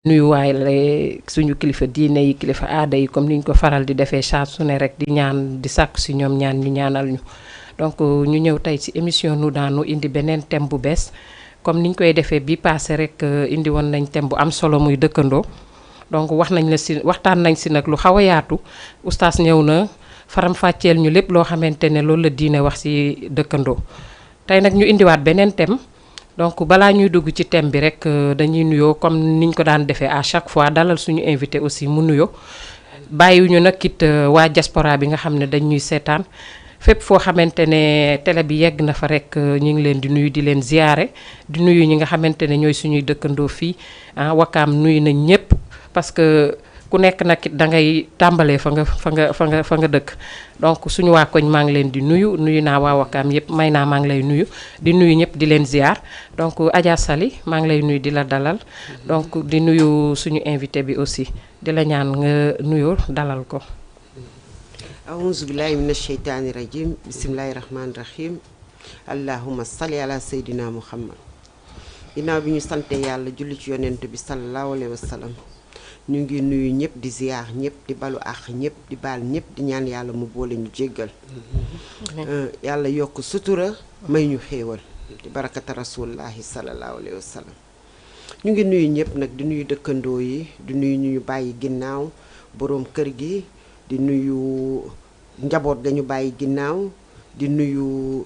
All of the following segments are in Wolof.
nuyu waay suñu kilifa diine yi kilifa aada yi comme niñ ko faral di defee saa su ne rek di ñaan di sàkku si ñoom ñaan ñu ñaanal ñu donc ñu ñëw tey ci émission nu daanu indi beneen thème bu bees comme niñ koy defee bi passé rek indi woon nañ thème bu am solo muy dëkkandoo donc waxtaan nañ si nag lu xaw a yaatu oustaz ñëw na faram fàcceel ñu lépp loo xamante ne loolu la diine wax si dëkkandoo tey nag ñu indiwaat beneen thème. Donc balaa ñuy dugg ci thème bi rek dañuy nuyoo comme niñ ko daan defee à chaque fois dalal suñu invité aussi mu nuyoo bàyyiwuñu nag it waa diaspora bi nga xam ne dañ ñuy seetaan fépp foo xamante ne télé bi yegg na fa rek ñu ngi leen di nuyu di leen ziyaare di nuyu ñi nga xamante ne ñooy suñuy dëkkandoo fii Wakaam nuyu nañ ñëpp parce que ku nekk nag it da ngay tàmbalee fa nga dëkk donc suñu waa koñ maa ngi leen di nuyu naa waa Wakaam yëpp may naa maa ngi lay nuyu di nuyu ñëpp di leen ziar donc Adja Sali maa ngi lay nuyu di la dalal donc di nuyu suñu invité bi aussi di la ñaan nga nuyoo dalal ko. A'uuzu billaahi mina sheytaani rajiim bismillaahi rahmaani rahiim allahumma salli ala seydina muhammad. ginnaaw bi ñu sante yàlla julli ci yonent bi sallallahu alayhi wa sallam ñu ngi nuyu ñëpp di ziar ñëpp di balu àq ñëpp di baal ñëpp di ñaan yàlla mu boole ñu jéggal yàlla yokk sutura may ñu xéewal di barakata rasulullahi sallallahu alayhi wa sallam ñu ngi nuyu ñëpp nag di nuyu dëkkandoo yi di nuyu ñu bàyyi ginnaaw boroom kër gi di nuyu njaboot ga ñu bàyyi ginnaaw di nuyu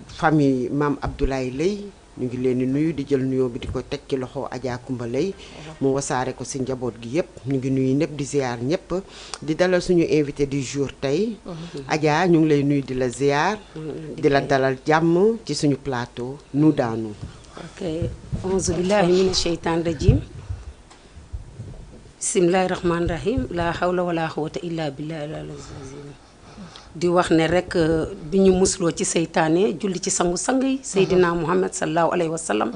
famille maam Abdoulaye Lay ñu ngi leen di nuyu di jël nuyoo bi di ko teg ci loxo Adja Kumba Lay mu wasaare ko ci njaboot gi yëpp ñu ngi nuyu ñëpp di ziar ñëpp di dalal suñu invité du jour tey Adja ñu ngi lay nuyu di la ziar di la dalal jàmm ci suñu plateau nu daanu. ok auzu billahi mina sheytaan rajim bismillahi rahmaani rahim la hawla wala quwwata illa billahi al-azim di wax ne rek bi ñu musloo ci seytaane julli ci sangu-sang yi Seydina Muhammad sallallahu alayhi wa sallam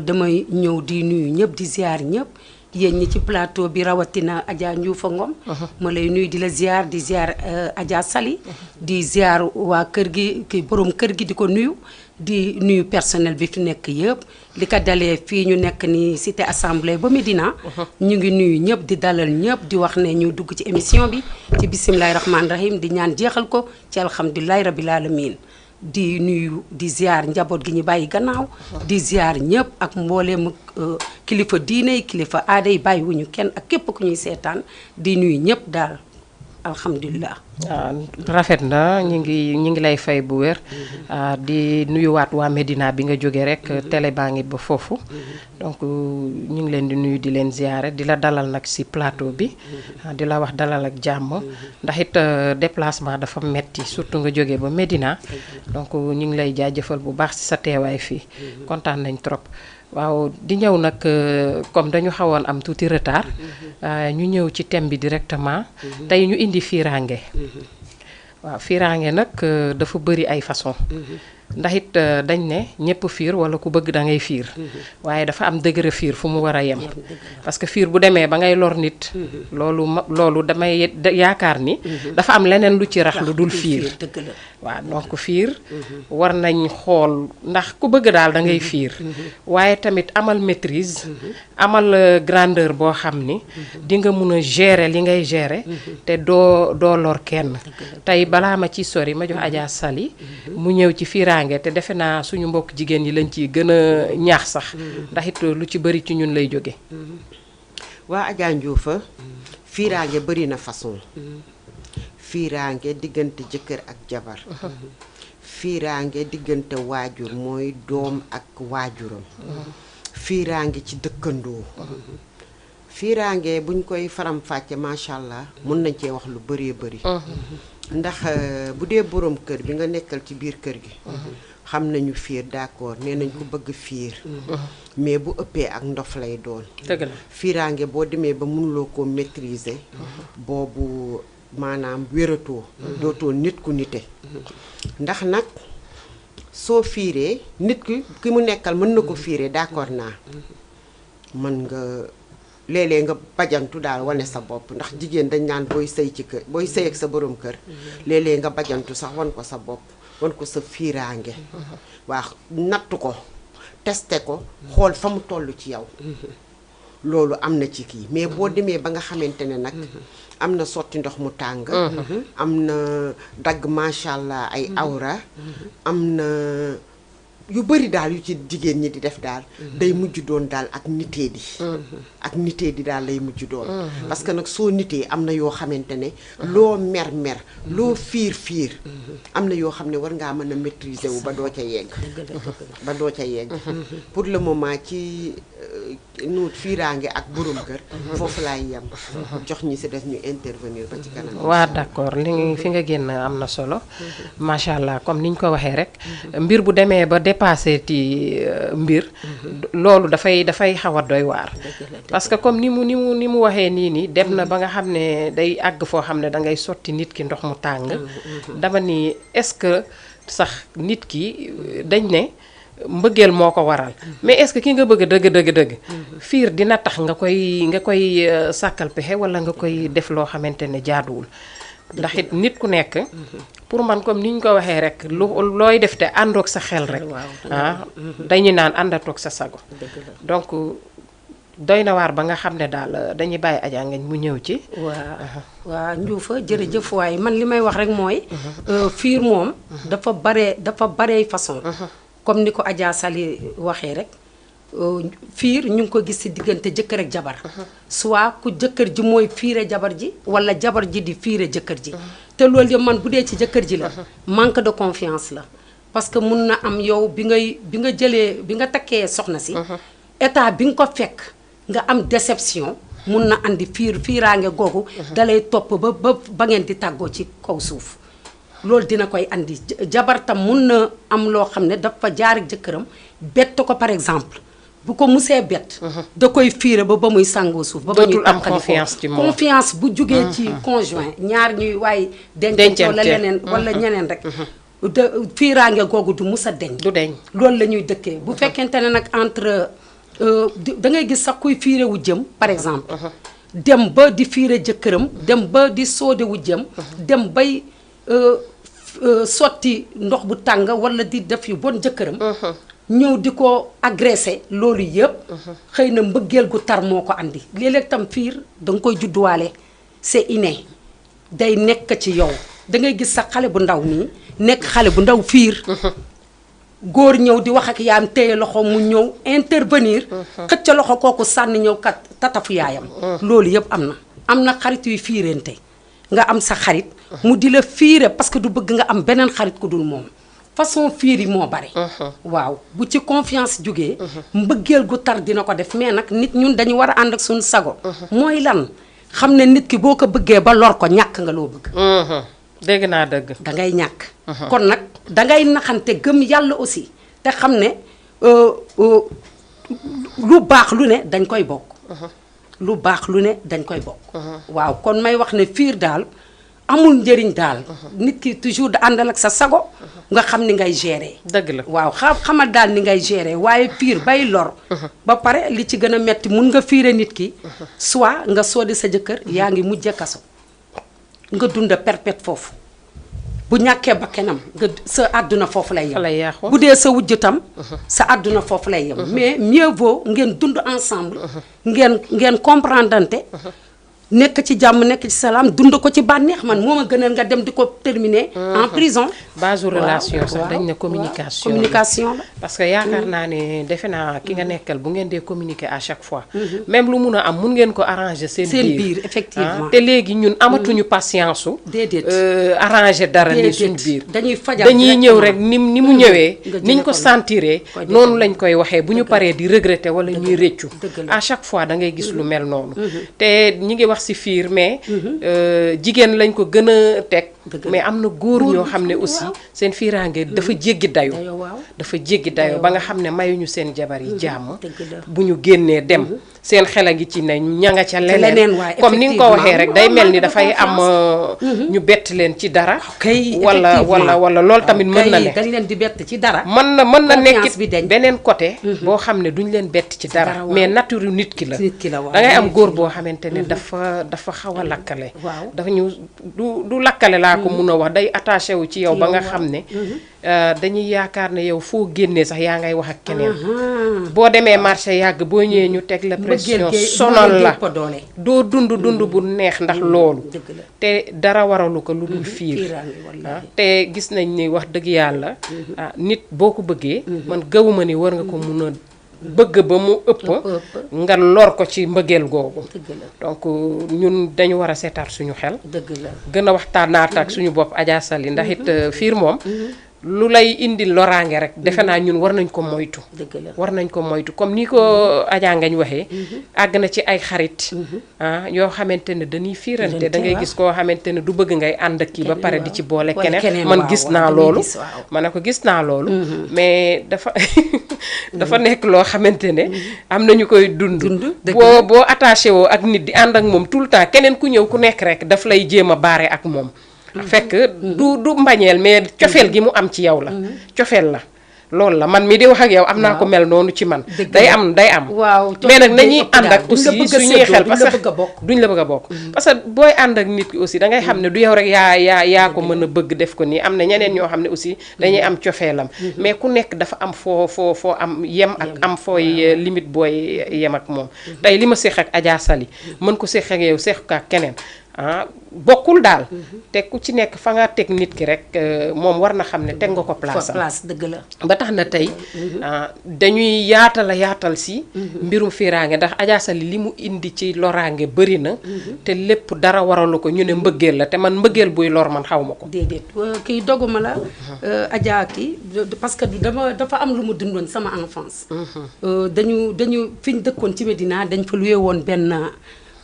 damay ñëw di nuyu ñëpp di ziar ñëpp yéen ñi ci plateau bi rawatina Adja Ndioufa Ngom ma lay nuyu di la ziar di ziar Adja Sali di ziar waa kër gi ki borom kër gi di ko nuyu di nuyu personnel bi fi nekk yëpp li ko dalee fii ñu nekk ni cité assemblée ba Médina ñu ngi nuyu ñëpp di dalal ñëpp di wax ne ñu dugg ci émission bi ci bisimilahi rahmaani rahim di ñaan jeexal ko ci alhamdulilahi rabil alamin di nuyu di ziar njaboot gi ñu bàyyi gannaaw di ziar ñëpp ak mbooleem kilifa diine yi kilifa aada yi bàyyi wuñu kenn ak képp ku ñuy seetaan di nuyu ñëpp daal alhamdulilah. rafet na ñu ngi lay fay bu wér di nuyuwaat waa Médina bi nga jógee rek télé baa ngi ba foofu donc ñu ngi leen di nuyu di leen ziare di la dalal nag ci plateau bi di la wax dalal ak jàmm ndax it déplacement dafa metti surtout nga jógee ba Médina donc ñu ngi lay jaajëfal bu baax ci sa teewaay fii kontaan nañ trop. waaw di ñëw nag comme dañu xawoon am tuuti retard ñu ñëw ci thème bi directement tey ñu indi fiiraange waaw fiiraange nag dafa bëri ay façon ndax it dañ ne ñëpp fiir wala ku bëgg da ngay fiir waaye dafa am degré fiir fu mu war a yem parce que fiir bu demee ba ngay lor nit loolu damay yaakaar ni dafa am leneen lu ci rax lu dul fiir waaw donc fiir war nañ xool ndax ku bëgg daal da ngay fiir waaye tamit amal maîtrise amal grandeur boo xam ni di nga mun a gérer li ngay gérer te doo lor kenn tey balaa ma ci sori ma jox Adja Sali mu ñëw ci fiiraange te defe naa suñu mbokk jigéen yi lañ ciy gën a ñaax sax ndax it lu ci bëri ci ñun lay jóge waa Adja Ndioufa fiiraange bëri na façon fiiraange diggante jëkkër ak jabar fiiraange diggante waajur mooy doom ak waajuram fiiraange ci dëkkandoo fiiraange buñ koy faram fàcce macha allah mun nañ cee wax lu bëree bëri ndax bu dee borom kër bi nga nekkal ci biir kër gi xam nañu fiir d'accord nee nañ ko bëgg fiir mais bu ëppee ak ndof lay doon fiiraange boo demee ba mënuloo koo maîtriser boobu maanaam wératoo dootoo nit ku nite ndax nag soo fiiree nit ki mu nekkal mën na ko fiiree d'accord naa mën nga léeg-léeg nga bajantu daal wane sa bopp ndax jigéen dañ naan booy sëy ci kër booy sëy ak sa borom kër léeg-léeg nga bajantu sax wan ko sa bopp wan ko sa fiiraange waa nattu ko testé ko xool fa mu toll ci yow loolu am na ci kii mais boo demee ba nga xamante ne nag am na sotti ndox mu tàng am na dagg macha allah ay awra am na yu bëri daal yu ci jigéen ñi di def daal day mujj doon daal ak nitee di ak nitee di daal lay mujj doon parce que nag soo nitee am na yoo xamante ne loo mer loo fiir am na yoo xam ne war ngaa mën a maîtriser wu ba doo ca yegg pour le moment ci nu fiiraange ak borom kër foofu laay yem jox ñi si des ñu intervenir ba ci kanam. waa d'accord li fi nga génn am na solo macha allah comme niñ ko waxee rek mbir bu demee ba dépassé ti mbir loolu dafay xaw a doy waar parce que comme ni mu waxee nii dem na ba nga xam ne day àgg foo xam ne da ngay sotti nit ki ndox mu tàng dama ni est-ce que sax nit ki dañ ne mbëggeel moo ko waral mais est-ce que ki nga bëgg dëgg fiir dina tax nga koy sàkkal pexe wala nga koy def loo xamante ne jaaduwul ndax it nit ku nekk pour man comme ni ñu ko waxee rek looy def te àndoog sa xel rek dañuy naan àndatoog sa sago donc doy na waar ba nga xam ne daal dañuy bàyyi Adja Ngagne mu ñëw ci waa Ndioufa jërëjëf waaye man li may wax rek mooy fiir moom dafa bare façon comme ni ko Adja Sali waxee rek fiir ñu ngi ko gis ci diggante jëkkër ak jabar soit ku jëkkër ji mooy fiire jabar ji wala jabar ji di fiire jëkkër ji te loolu yëpp man bu dee ci jëkkër ji la manque de confiance la parce que mun na am yow bi nga takkee soxna si état bi nga ko fekk nga am déception mun na andi fiiraange googu dalay topp ba ngeen di tàggoo ci kaw suuf loolu dina koy andi jabar tam mun na am loo xam ne dafa jaar ak jëkkëram bett ko par exemple bu ko musee bett da koy fiire ba muy sàngoo suuf ba ñuy am confiance ci moom confiance bu jugee ci conjoint ñaar ñuy waaye dencante wala leneen wala ñeneen rek fiiraange googu du mus a deñ loolu la ñuy dëkkee bu fekkente ne nag entre da ngay gis sax kuy fiire wu jëm par exemple dem ba di fiire jëkkëram dem ba di soode wu jëm dem bay sotti ndox bu tàng wala di def yu bon jëkkëram ñëw di ko agressé loolu yëpp xëy na mbëggeel gu tar moo ko andi léeg-léeg tam fiir da nga koy judduwaale c'est inné day nekk ci yow da ngay gis sax xale bu ndaw nii nekk xale bu ndaw fiir góor ñëw di wax ak yaayam téye loxo mu ñëw intervenir xëcc loxo kooku sànni ñëw kat tatafu yaayam loolu yëpp am na xarit yuy fiirente nga am sa xarit mu di la fiire parce que du bëgg nga am beneen xarit ku dul moom façon fiir yi moo bare waaw bu ci confiance jógee mbëggeel gu tar dina ko def mais nag nit ñun dañu war a ànd ak suñu sago mooy lan xam ne nit ki boo ko bëggee ba lor ko ñàkk nga loo bëgg dégg naa dëgg dangay ñàkk kon nag dangay naxante gëm yàlla aussi te xam ne lu baax lu ne dañ koy bokk lu baax lu ne dañ koy bokk waaw kon may wax ne fiir daal amul njëriñ daal nit ki toujours da àndal ak sa sago nga xam ni ngay gérer dëgg la waaw xamal daal ni ngay gérer waaye fiir bay lor ba pare li ci gën a metti mun nga fiire nit ki soit nga soodi sa jëkkër yaa ngi mujje kaso nga dunda perpète foofu bu ñàkkee bakkanam nga sa àdduna foofu lay yem bu dee sa wujj tam sa àdduna foofu lay yem mais mieux vaut ngeen dund ensemble ngeen comprendante nekk ci jàmm nekk ci salaam dund ko ci bànneex man moo ma gënal nga dem di ko terminer en prison base relation sax dañ ne communication la parce que yaakaar naa ne defe naa ki nga nekkal bu ngeen dee communiquer à chaque fois même lu mun a am mun ngeen ko arranger seen biir effectivement te léegi ñun amatuñu patience su déedéet arranger dara ni suñ biir dañuy ñëw rek ni mu ñëwee niñ ko sentiree noonu lañ koy waxee bu ñu paree di regretter wala ñuy réccu à chaque fois da ngay gis lu mel noonu te ñi ngi wax ci fiir mais jigéen lañ ko gën a teg mais am na góor ñoo xam ne aussi seen fiiraange dafa jéggi dayo ba nga xam ne mayuñu seen jabar yi jàmm bu ñu génnee dem seen xel a ngi ci ne ña nga ca leneen comme ni nga ko waxee rek day mel ni dafay am ñu bett leen ci dara wala loolu tamit mën na ne dañ leen di bett ci dara mën na nekkit beneen côté boo xam ne duñ leen bett ci dara mais nature nit ki la da ngay am góor boo xamante ne dafa xaw a lakkale dafa ñu du lakkale laa laa ko mun a wax day attaché wu ci yow ba nga xam ne dañuy yaakaar ne yow foo génnee sax yaa ngay wax ak keneen boo demee marché yàgg boo ñëwee ñu teg la pression sonal la doo dund bu neex ndax loolu te dara waralu ko lu dul fiir te gis nañ ni wax dëgg yàlla nit boo ko bëggee man gëwuma ni war nga ko mun a bëgg ba mu ëpp nga lor ko ci mbëggeel googu donc ñun dañu war a seetaat suñu xel gën a waxtaanaat ak suñu bopp Adja Sali ndax it fiir moom lu lay indi loraange rek defe naa ñun war nañ ko moytu war nañ ko moytu comme ni ko Adja Ngañ waxee àgg na ci ay xarit yoo xamante ne dañuy fiirante da ngay gis koo xamante ne du bëgg ngay ànd ak kii ba pare di ci boole keneen man gis naa loolu ma ne ko gis naa loolu mais dafa nekk loo xamante ne am na ñu koy dund boo attaché woo ak nit di ànd ak moom tout le temps keneen ku ñëw ku nekk rek daf lay jéem a baare ak moom fekk du mbañeel mais cofeel gi mu am ci yow la cofeel la loolu la man mi di wax ak yow am naa ko mel noonu ci man day am mais nag nañuy ànd ak aussi suñuy xel parce que duñ la bëgg a bokk parce que booy ànd ak nit ki aussi da ngay xam ne du yow rek yaa ko mën a bëgg def ko nii am na ñeneen ñoo xam ne aussi dañuy am cofeelam mais ku nekk dafa am foo am yem ak am fooy limite booy yem ak moom tey li ma séq ak Adja Sali mën ko séq ak yow séq ko ak keneen bokkul daal te ku ci nekk fa nga teg nit ki rek moom war na xam ne teg nga ko place dëgg la ba tax na tey dañuy yaatal si mbirum fiiraange ndax Adja Sali li mu indi ci loraange bëri na te lépp dara waralu ko ñu ne mbëggeel la te man mbëggeel buy lor man xaw ma ko déedéet kii doguma la Adja kii parce que dafa am lu mu dundoon sama enfance dañu fi ñu dëkkoon ci Médina dañ fa luye woon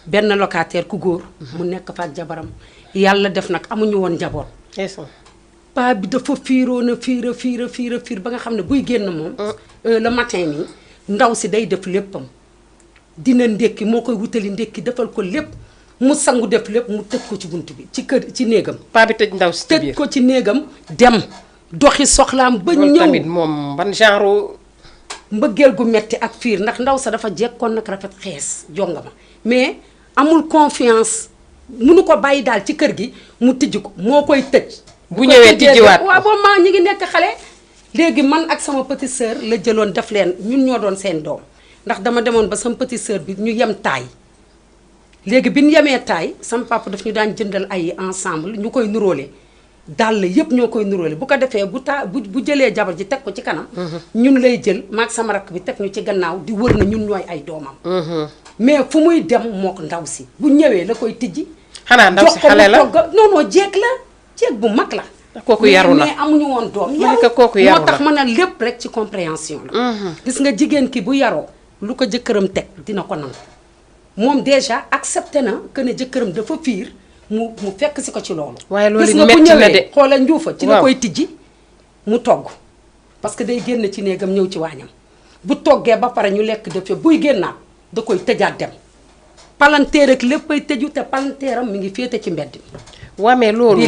benn locataire ku góor mu nekk fa ak jabaram yàlla def nag amuñu woon njaboot paa bi dafa fiiroon a fiir ba nga xam ne buy génn moom le matin nii ndaw si day def léppam dina ndékki moo koy wutali ndékki defal ko lépp mu sangu def lépp mu tëj ko ci bunt bi ci néegam paa bi tëj ndaw si ci biir tëj ko ci néegam dem doxi soxlaam ba ñëw tamit moom ban genre mbëggeel gu metti ak fiir ndax ndaw sa dafa jekkoon nag rafet xees jonga ma mais amul confiance munu ko bàyyi daal ci kër gi mu tijji ko moo koy tëj bu ñëwee tijjiwaat waaw boobu maa ñi ngi nekk xale léegi man ak sama petite sœur la jëloon def leen ñun ñoo doon seen doom ndax dama demoon ba sama petite sœur bi ñu yem taay léegi bi ñu yemee taay sama papa daf ñu daan jëndal ay ensemble ñu koy nuróole dàll yëpp ñoo koy nuróole bu ko defee bu jëlee jabar ji teg ko ci kanam ñun lay jël maag sama rakk bi teg ñu ci gannaaw di wër na ñun ñooy ay doomam mais fu muy dem moo ko ndaw si bu ñëwee la koy tijji xanaa ndaw si xale la non jeeg bu mag la kooku yaru na mais amuñu woon doom kooku yaru moo tax mën a lépp rek ci compréhension la gis nga jigéen ki bu yaroo lu ko jëkkëram teg dina ko nangu moom déjà accepté na que ne jëkkëram dafa fiir mu fekk si ko ci loolu waaye loolu gis nga bu metti na de ñëwee xoolal njuufa ci la koy tijji mu togg parce que day génn ci néegam ñëw ci waañam bu toggee ba pare ñu lekk def buy génnaat da koy tëjaat dem palanteer ak léppay tëju te palanteeram mi ngi féete ci mbedd mi. waaw mais loolu.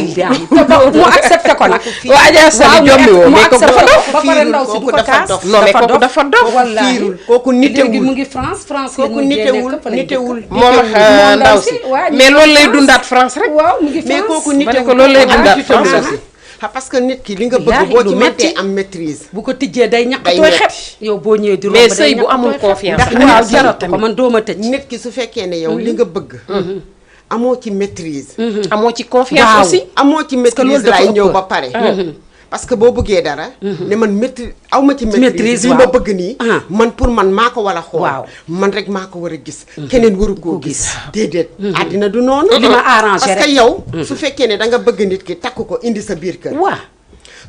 mu accepté ko nag. waa Adja Sali jommi woo mais ko ba pare ndaw si du ko kaas. non mais kooku dafa dof. wallaahi kooku nitewul léegi mu ngi France kooku nitewul moom ak ndaw si mais loolu lay dundaat France rek. waaw mu ngi France mais kooku ma ne ko loolu lay dundaat France aussi. parce que nit ki li nga bëgg boo ci mënee am maîtrise. bu ko tijjee day ñàkk tooy xet. yow boo ñëwee di romb mais sëy bu amul confiance. ndax waaw jaratu ko man dooma tëj. nit ki su fekkee ne yow li nga bëgg. amoo ci maîtrise. amoo ci confiance aussi. amoo ci maîtrise laay ñëw ba pare. parce que boo bëggee dara. ne man maîtrise aw ma ci maîtrise li ma bëgg nii. man pour man maa ko war a xool. man rek maa ko war a gis. keneen waru koo gis. déedéet. àddina du noonu. li ma arrangé rek parce que yow. su fekkee ne da nga bëgg nit ki takk ko indi sa biir kër. waaw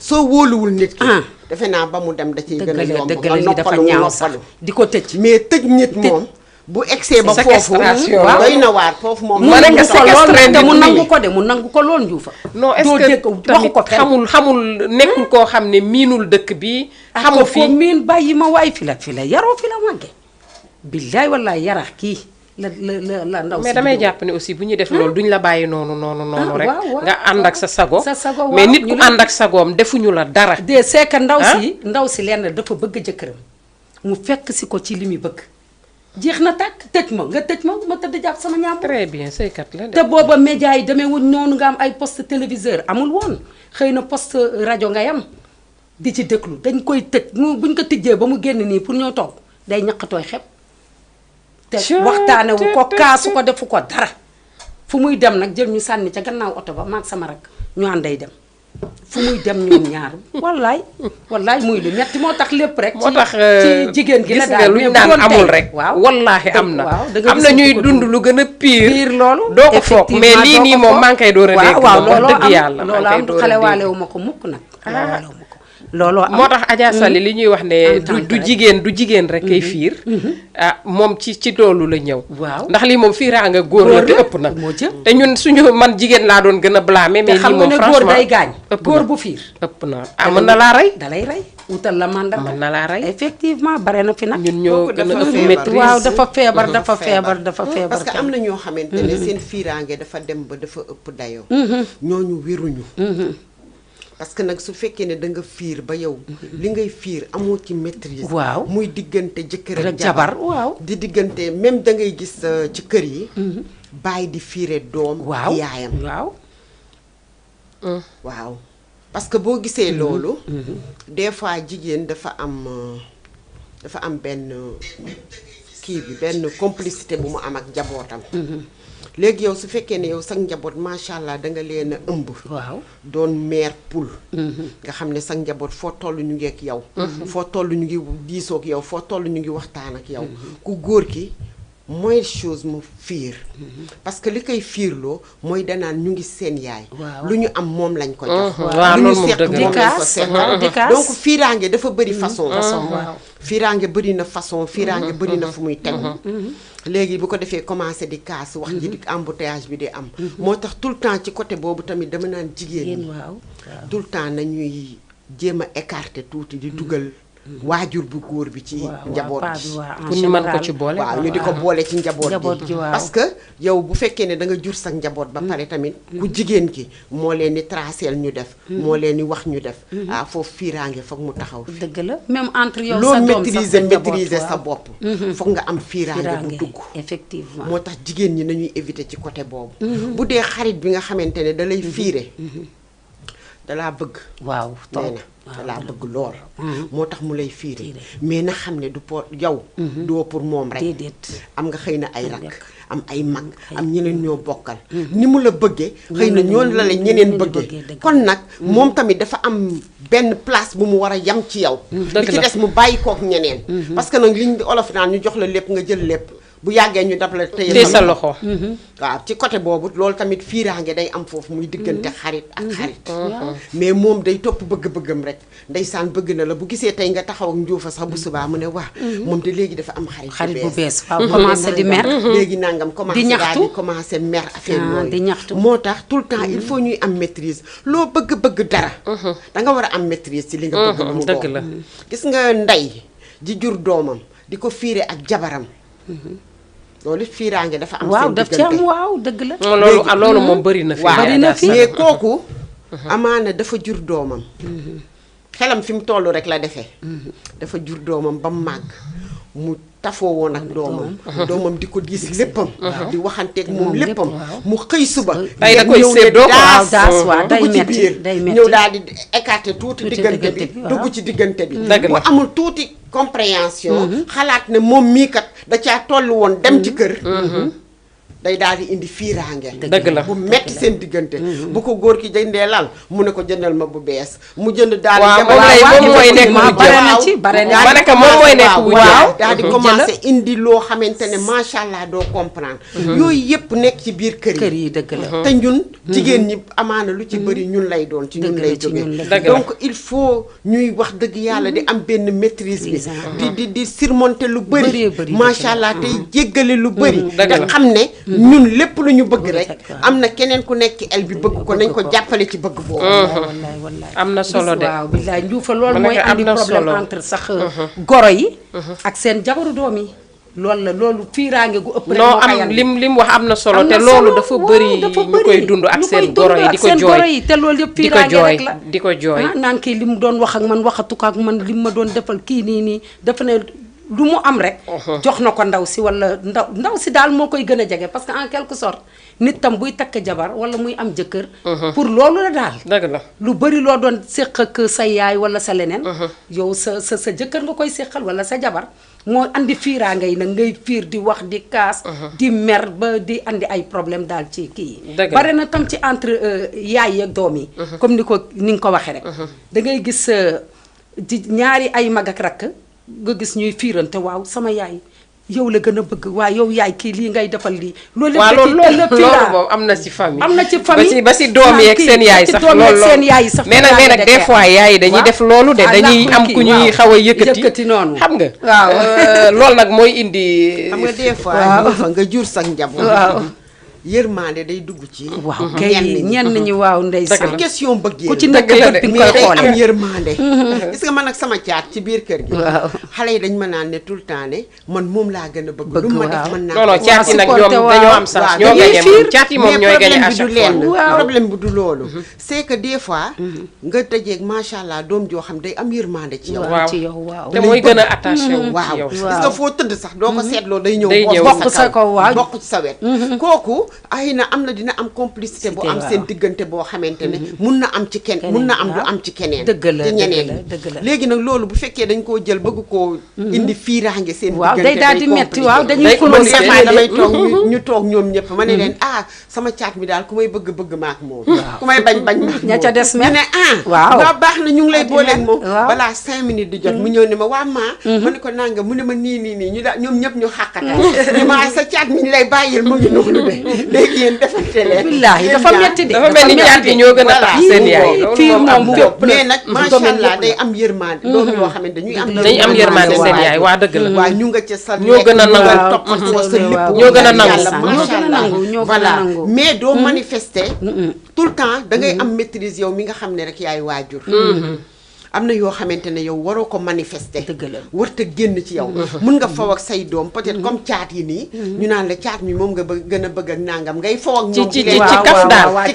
soo wóoluwul nit ki. defe naa ba mu dem da ciy gën a yomb. dëgg la li dafa ñaaw sax di ko tëj. mais tëj nit moom. bu egsee ba foofu doy na waar foofu moom. mu nangu ko de mu nangu ko lool njuufa. non est-ce que tamit xamul nekkul koo xam ne miinul dëkk bi. xamul fii miin bàyyi ma waay fi la yaroo fi la màgge. billaay wallaay yarax kii la ndaw si. mais damay jàpp ne aussi bu ñuy def loolu duñ la bàyyi noonu rek. nga ànd ak sa sago. mais nit ku ànd ak sagoom defuñu la dara. de c'est que ndaw si lenn dafa bëgg jëkkëram mu fekk si ko ci li muy bëgg. jeex na tàkk tëj ma nga tëj ma tëdd jàpp sama ñaam. très bien sëykat la de. te booba média yi demee wuñ noonu nga am ay poste téléviseur amul woon xëy na poste rajo ngay am di ci déglu dañ koy tëj buñ ko tijjee ba mu génn nii pour ñoo toog day ñaqatooy xeb te waxtaane wu ko kaasu ko defu ko dara fu muy dem nag jël ñu sànni ca gannaaw oto ba maag sama rak ñu ànday dem fu muy dem ñoom ñaar wallaay muy lu metti moo tax lépp rek. moo tax ci jigéen gi la daal lu ñu naan amul rek. waaw wallaahi am na. am na gis ñuy dund lu gën a pire loolu. doo ko foog mais lii nii moom maa ngi koy door a dégg. waaw wax dëgg yàlla loolu am xale waale wu ma ko mukk nag. xale wu ma ko looloo am moo tax Adja Sali li ñuy wax ne du jigéen rek kay fiir ah moom ci loolu la ñëw. waaw ndax lii moom fiiraanga góor la te ëpp na. te ñun suñu man jigéen laa doon gën a blâmer mais lii moom franchement góor day gaañ. góor bu fiir ëpp na ah mën na laa rey. dalay rey wutal la mandat mën na laa rey. effectivement bare na fi nag. ñun ñoo gën a ëpp maîtrise. waaw dafa feebar. parce que am na ñoo xamante ne seen fiiraange dafa dem ba dafa ëpp dayoo. ñooñu wéruñu. parce que nag su fekkee ne da nga fiir ba yow li ngay fiir amoo ci maîtrise. waaw muy diggante jëkkër ak jabar waaw di diggante même da ngay gis ci kër yi. bàyyi di fiire doom. waaw yaayam waaw. parce que boo gisee loolu. des fois jigéen dafa am benn kii bi benn complicité bu mu am ak njabootam. léegi yow su fekkee ne yow sax njaboot macha allah da nga leen a ëmb. waaw doon mère poule. nga xam ne sax njaboot foo toll ñu ngi ak yow. foo toll ñu ngi diisoo ak yow foo toll ñu ngi waxtaan ak yow. ku góor ki mooy chose mu fiir. parce que li koy fiirloo mooy danaan ñu ngi seen yaay. lu ñu am moom lañ ko jox. waaw lu ñu loolu moom seq dëgg moom lañ ko seq. donc fiiraange dafa bëri façon. waaw fiiraange bëri na façon fiiraange bëri na fu muy tegu. léegi bu ko defee commencé di kaas wax ji di embouteillage bi di am. moo tax tout le temps ci côté boobu tamit dama naan jigéen ñi. tout le temps nañuy jéem a écarter tuuti di dugal. waajur bu góor bi ci njaboot gi pour ñu mën ko ci boole. waaw ñu di ko boole ci njaboot gi waaw parce que yow bu fekkee ne da nga jur sa njaboot ba pare tamit ku jigéen ki moo leen di traceel ñu def moo leen di wax ñu def foofu fiiraange foog mu taxaw fi dëgg la même entre yow loo sa doom maîtriser sa bopp foog nga am fiiraange bu dugg effectivement moo tax jigéen ñi nañuy éviter ci côté boobu bu dee xarit bi nga xamante ne da lay fiire dalaa bëgg waaw nee na dalaa bëgg lool moo tax mu lay fiire mais na xam ne du pour yow doo pour moom rek am nga xëy na ay rakk am ay mag am ñeneen ñoo bokkal ni mu la bëggee xëy na ñoon la ñeneen bëggee kon nag moom tamit dafa am benn place bu mu war a yam ci yow li ci des mu bàyyi kook ñeneen parce que nag liñ olof naan ñu jox la lépp nga jël lépp bu yàggee ñu daf la téye sa loxo waaw ci côté boobu loolu tamit fiiraange day am foofu muy diggante xarit ak xarit mais moom day topp bëgg-bëggam rek ndeysaan bëgg na la bu gisee tey nga taxaw ak njuufa sax bu subaa mu ne waa moom de léegi dafa am xarit bu bees waaw commencé di mer léegi nangam commencé daal di commencé mer affaire yooyu di ñaxtu moo tax tout le temps il faut ñuy am maîtrise loo bëgg-bëgg dara da nga war a am maîtrise ci li nga bëgg mu dëgg la gis nga ndey di jur doomam di ko fiire ak jabaram loolu fiiraange dafa am waaw seen daf ci am waaw dëgg la loolu moom bëri na fi bëri na fi mais kooku amaana dafa jur doomam xelam fi mu toll rek la defee dafa jur doomam ba mu màgg mu tafoo woon ak doomam di ko diis léppam di waxanteeg moom léppam mu xëy suba tey da koy séddoo daas waa day dugg ci metti biir day metti ñëw daal di écarter tuuti diggante bi dugg ci diggante bi bu amul tuuti compréhension xalaat ne moom mii kat da caa toll woon dem ci kër day daal di indi fiiraange dëgg la bu metti seen diggante bu ko góor ki jëndee lal mu ne ko jëndal ma bu bees mu jënd daal moom mooy nekk bare na ci bare na ma ne ko moom mooy nekk wu daal di commencé indi loo xamante ne macha allah doo comprendre yooyu yëpp nekk ci biir kër yi dëgg la te ñun jigéen ñi amaana lu ci bëri ñun lay doon ci ñun lay jógee donc il faut ñuy wax dëgg yàlla di am benn maîtrise bi di surmonter lu bëri macha allah tey jéggale lu bëri nga xam ne ñun lépp lu ñu bëgg rek am na keneen ku nekk ci el bi bëgg ko nañ ko jàppale ci bëgg boobu wallaay am na solo de waaw billaay njuufa loolu mooy andi problème entre sax goro yi ak seen jabaru doom yi loolu la loolu fiiraange gu ëpp rek non am lim wax am na solo te loolu dafa bëri ñu koy dund ak seen goro yi di ko jooy te loolu yëpp fiiraange rek la di ko jooy naan kii li mu doon wax ak man waxatu ko ak man li mu ma doon defal kii nii dafa ne lu mu am rek jox na ko ndaw si wala ndaw si daal moo koy gën a jege parce que en quelque sorte nit tam buy takk jabar wala muy am jëkkër pour loolu la daal dëgg la lu bari loo doon séq ak sa yaay wala sa leneen yow sa jëkkër nga koy séqal wala sa jabar moo andi fiiraa ngay nag ngay fiir di wax di kaas di mer ba di andi ay problème daal ci kii yi bare na tam ci entre yaay ak doom yi comme ni nga ko waxee rek da ngay gis di ñaari ay mag ak rakk nga gis ñuy fiirante waaw sama yaay yow la gën a bëgg waaye yow yaay kii lii ngay defal lii loolu moom am na ci famille am na ci famille ba si doom yi ak seen yaay sax loolu mais nag des fois yaay dañuy def loolu de dañuy am ku ñuy xaw a yëkkati noonu xam nga waaw loolu nag mooy indi xam nga des fois fa nga jur sax njaboot waaw yërmande day dugg ci waaw kay ñenn ñi waaw ndeysaan question bëggee ku ci nekk bët bi nga koy xoolee am yërmande gis nga man ak sama caat ci biir kër gi xale yi dañ ma naan ne tout le temps ne man moom laa gën a bëgg lu ma def mën naa non caat yi nag ñoom dañoo am sens ñoo gañe moom caat yi moom ñooy gañe à chaque fois problème bi du loolu c'est que des fois nga tëjeeg macha allah doom joo xam day am yërmande ci yow waaw te mooy gën a attaché wu ci yow gis nga foo tëdd sax doo ko seetloo day ñëw bokk sa kaw waaw bokk ci sa wet kooku ay na am na dina am complicité bu am seen diggante boo xamante ne mun na am ci mun na am du am ci keneen ci ñeneen léegi nag loolu bu fekkee dañ koo jël bëgg koo indi fiiraange seen diggante day daal di metti waaw dañuy damay toog ñu toog ñoom ñëpp ma ne leen sama caat mi daal ku may bëgg maak moom ku may bañ maak ña ca des ñu ne waaw baax na ñu ngi lay booleeg moom balaa 5 minutes di jot mu ñëw ne ma waa maa ma ne ko nanga mu ne ma nii ñu daal ñoom ñëpp ñu xàqata ñu ma sa caat mi ñu lay bàyyil mu ngi noonu de léegi yéen defante leen billaahi dafa metti de dafa mel ni caat yi ñoo gën a tax seen yaay fii moom mais nag macha allah day am yërmande doom yoo xam ne dañuy am yërmande seen yaay waa dëgg la waaw ñu nga ca sa ñoo gën a nangu toppatoo sa lépp ñoo gën a nangu macha allah voilà mais doo manifester tout le temps da ngay am maîtrise yow mi nga xam ne rek yaay waajur am na yoo xamante ne yow waroo ko manifester warta génn ci yow mun nga faw ak say doom peut-être comme caat yi nii ñu naan la caat mi moom nga gën a bëgg ak nangam ngay faw ak ñoom ci kaf daal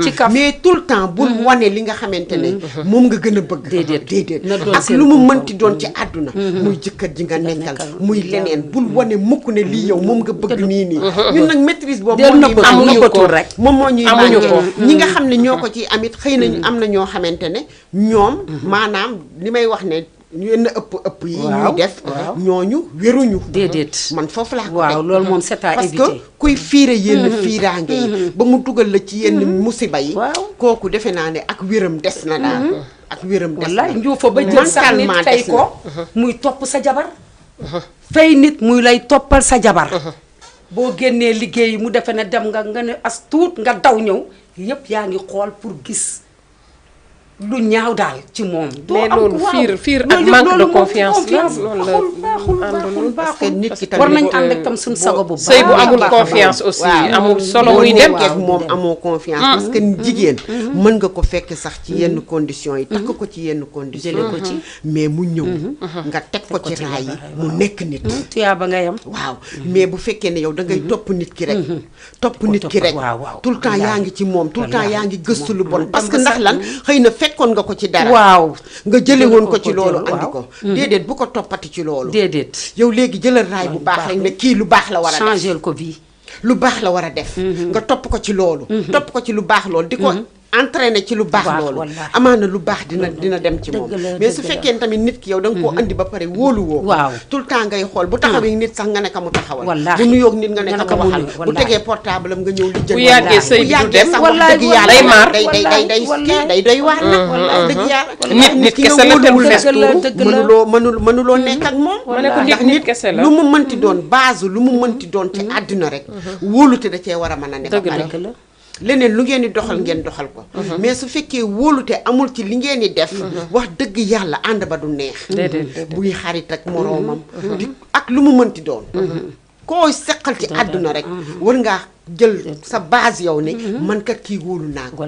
ci kaf mais tout le temps bul wane li nga xamante ne moom nga gën a bëgg déedéet ak lu mu mënti doon ci àdduna muy jëkkër ji nga nekkal muy leneen bul wane mukk ne lii yow moom nga bëgg nii ñun nag maîtrise boobu amuñu ko rek moom moo ñuy amuñu ko ñi nga xam ne ñoo ko ci amit xëy na am na ñoo xamante ne ñoom maanaam li may wax ne yenn ëpp yi ñuy def ñooñu wéruñu déedéet man foofu laa ko waaw loolu moom c'est à éviter parce que kuy fiire yenn fiiraange yi ba mu dugal la ci yenn musiba yi kooku defe naa ne ak wéram des na daal ak wéram des na njuufa ba jël sax nit fay ko muy topp sa jabar fay nit muy lay toppal sa jabar boo génnee liggéey mu defe ne dem nga ne as tuut nga daw ñëw yépp yaa ngi xool pour gis lu ñaaw daal ci moom. mais loolu fiir ak manque de confiance la loolu baaxul parce que nit ki tamit war nañ ànd ak tam suñu sago bu baax. sëy bu amul confiance aussi amul solo muy dem ak moom amoo confiance parce que jigéen mën nga ko fekk sax ci yenn conditions yi takk ko ci yenn conditions jële ko ci mais mu ñëw nga teg ko ci raay yi mu nekk nit tuyaa ba nga yam waaw mais bu fekkee ne yow da ngay topp nit ki rek topp nit ki rek tout le temps yaa ngi ci moom tout le temps yaa ngi gëstu lu bon parce que ndax lan xëy na fekkoon nga ko ci dara nga jële woon ko ci loolu andi ko déedéet bu ko toppati ci loolu déedéet yow léegi jëlal raay bu baax rek ne kii lu baax la war a def changer ko vie lu baax la war a def nga topp ko ci loolu topp ko ci lu baax loolu di ko entraîné ci lu baax loolu amaana lu baax dina dem ci moom mais su fekkee tamit nit ki yow da nga koo andi ba pare wóolu woo tout le temps ngay xool bu taxawee nit sax nga ne ka mu taxawal bu nuyoog nit nga ne ka mu waxal bu tegee portable am nga ñëw li jël bu yàggee sëy bi du dem dëgg yàlla day maar day doy waar nag dëgg yàlla nit kese la te mënuloo nekk ak moom ndax nit kese la lu mu mënti doon base lu mu mënti doon ci àdduna rek wóolute da cee war a mën a ne ba pare leneen lu ngeen di doxal ngeen doxal ko mais su fekkee wóolute amul ci li ngeen di def wax dëgg yàlla ànd ba du neex buy xarit ak moroomam di ak lu mu mënti doon koo seqal ci àdduna rek war ngaa jël sa base yow ne man kat kii wóolu naa ko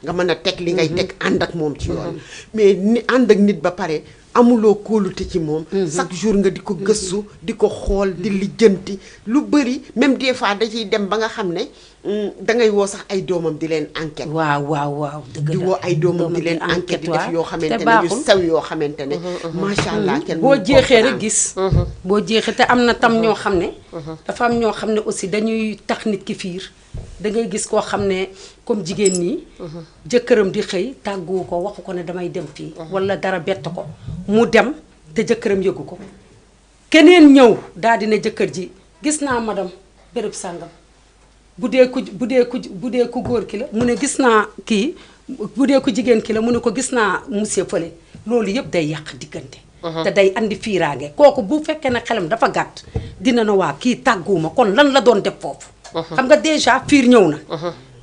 nga mën a teg li ngay teg ànd ak moom ci yoon mais ni ànd ak nit ba pare amuloo kóolute ci moom chaque jour nga di ko gëstu di ko xool di lijjanti lu bëri même des fois da ciy dem ba nga xam ne dangay woo sax ay doomam di leen enquête waaw dëgg la di woo ay doomam di leen enquête di def yoo xamante ne yu sew yoo xamante ne macha allah kenn boo jeexee rek gis boo jeexee te am na tam ñoo xam ne dafa am ñoo xam ne aussi dañuy tax nit ki fiir da ngay gis koo xam ne comme jigéen ñi jëkkëram di xëy tàgguwu ko waxu ko ne damay dem fii wala dara bett ko mu dem te jëkkëram yëgu ko keneen ñëw daal dina jëkkër ji gis naa madame béréb sàngam bu dee ku góor ki la mu ne gis naa kii bu dee ku jigéen ki la mu ne ko gis naa monsieur Fële loolu yëpp day yàq diggante te day andi fiiraange kooku bu fekkee ne xelam dafa gàtt dina na waa kii tàgguwuma kon lan la doon def foofu xam nga déjà fiir ñëw na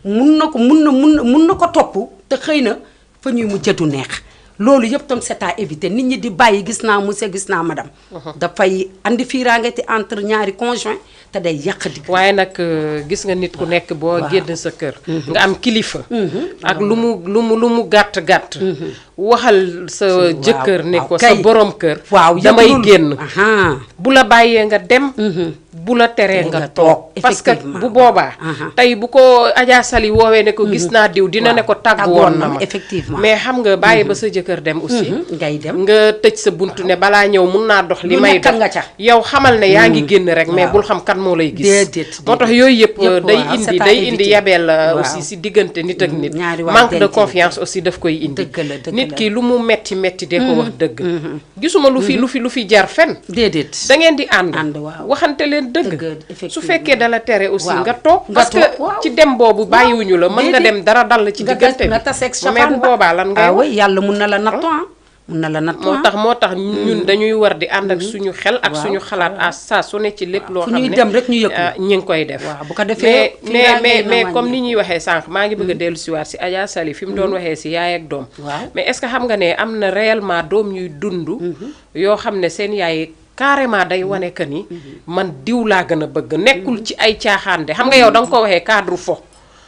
mun na ko topp te xëy na fa ñuy mujjee du neex loolu yëpp tam c'est à éviter nit ñi di bàyyi gis naa monsieur gis naa madame dafay andi fiiraange te entre ñaari conjoint te day yàq di waaye nag gis nga nit ku nekk boo génn sa kër nga am kilifa ak lu mu gàtt waxal sa jëkkër ne ko sa borom kër damay génn bu la bàyyee nga dem bu la teree nga toog parce que bu boobaa tey bu ko Adja Sali woowee ne ko gis naa diw dina ne ko tàgg woon na ma effectivement mais xam nga bàyyi ba sa jëkkër dem aussi ngay dem nga tëj sa buntu ne balaa ñëw mun naa dox li may dox yow xamal ne yaa ngi génn rek mais bul xam kan moo lay gis moo tax yooyu yëpp day indi yabeel aussi si diggante nit ak nit manque de confiance aussi daf koy indi nit ki lu mu metti dee ko wax dëgg gisuma lu fi jar fen déedéet da ngeen di ànd waxante leen dëgg su fekkee dala tere aussi nga toog parce que ci dem boobu bàyyiwuñu la mën nga dem dara dal ci diggante bi mais bu boobaa lan ngay wax yàlla mun na la nattu mun na la nattu moo tax ñun dañuy war di ànd ak suñu xel ak suñu xalaat à saa su ne ci lépp loo xam ne ñuy dem rek ñu yëg ñi ngi koy def bu ko defee mais comme ni ñuy waxee sànq maa ngi bëgg a dellu siwaat si Adja Sali fi mu doon waxee si yaay ak doom mais est-ce que xam nga ne am na réellement doom ñuy dund yoo xam ne seen yaay carrément day wane que ni man diw laa gën a bëgg nekkul ci ay caaxaan de xam nga yow da nga ko waxee cadre fo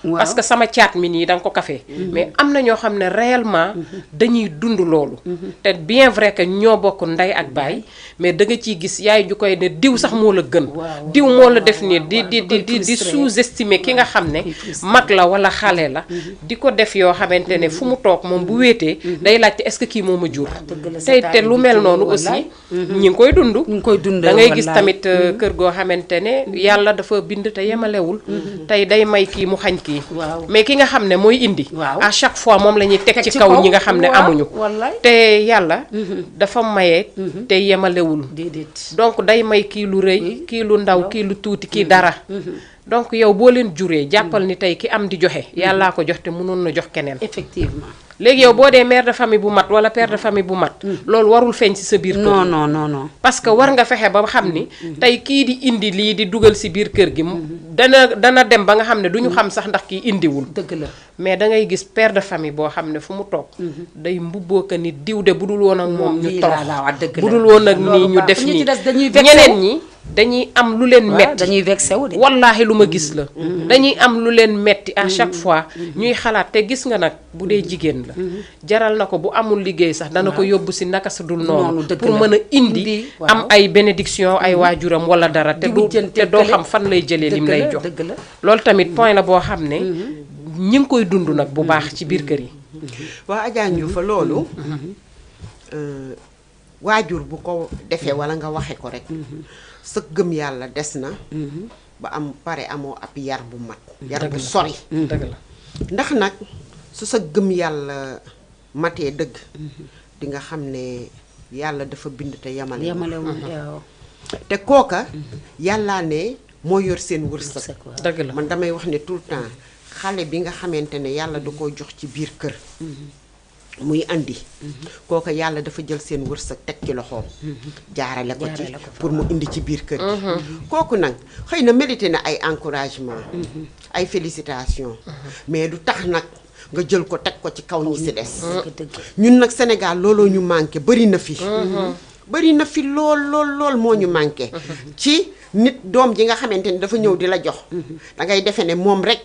parce que sama caat mi nii da nga ko kafee mais am na ñoo xam ne réellement dañuy dund loolu te bien vrai que ñoo bokk ndey ak baay mais da nga ciy gis yaay ju koy ne diw sax moo la gën diw moo la def nii di sous-estimer ki nga xam ne mag la wala xale la di ko def yoo xamante ne fu mu toog moom bu wéetee day laajte est-ce que kii moo ma jur tey te lu mel noonu aussi ñi ngi koy dund da ngay gis tamit kër goo xamante ne yàlla dafa bind te yemalewul tey day may kii mu xañ kii mais ki nga xam ne mooy indi à chaque fois moom la ñuy teg ci kaw ñi nga xam ne amuñu te yàlla dafa maye te yemalewul donc day may kii lu rëy kii lu ndaw kii lu tuuti kii dara donc yow boo leen juree jàppal ni tey ki am di joxe yàllaa ko jox te mënoon na jox keneen effectivement léegi yow boo dee mère de famille bu mat wala père de famille bu mat loolu warul feeñ ci sa biir kër non parce que war nga fexe ba xam ni tey kii di indi lii di dugal ci biir kër gi dana dem ba nga xam ne du ñu xam sax ndax kii indiwul dëgg la mais da ngay gis père de famille boo xam ne fu mu toog day mbubboo ko ni diw de bu dul woon ak moom ñu torox bu dul woon ak nii ñu def nii ñeneen ñi dañuy am lu leen metti dañuy vexé wu de wallaahi lu ma gis la dañuy am lu leen metti à chaque fois ñuy xalaat te gis nga nag bu dee jigéen la jaral na ko bu amul liggéey sax dana ko yóbbu si naka sa dul noonu pour mën a indi am ay bénédiction ay waajuram wala dara te doo xam fan lay jëlee lim lay jox loolu tamit point la boo xam ne ñi ngi koy dund nag bu baax ci biir kër yi waa Adja Ndiouf fa loolu waajur bu ko defee wala nga waxe ko rek sa gëm yàlla des na ba am pare amoo ab yar bu mat yar bu sori dëgg la ndax nag su sa gëm yàlla matee dëgg di nga xam ne yàlla dafa bind te yamalewul te kooka yàllaa ne moo yor seen wërsëg dëgg la man damay wax ne tout le temps xale bi nga xamante ne yàlla da koo jox ci biir kër muy andi kooka yàlla dafa jël seen wërsëg teg ci loxoom jaarale ko ci pour mu indi ci biir kër gi kooku nag xëy na mérité na ay encouragement ay félicitations mais du tax nag nga jël ko teg ko ci kaw ñi si des ñun nag Sénégal looloo ñu manqué bari na fi lool moo ñu manqué ci nit doom ji nga xamante ni dafa ñëw di la jox da ngay defe ne moom rek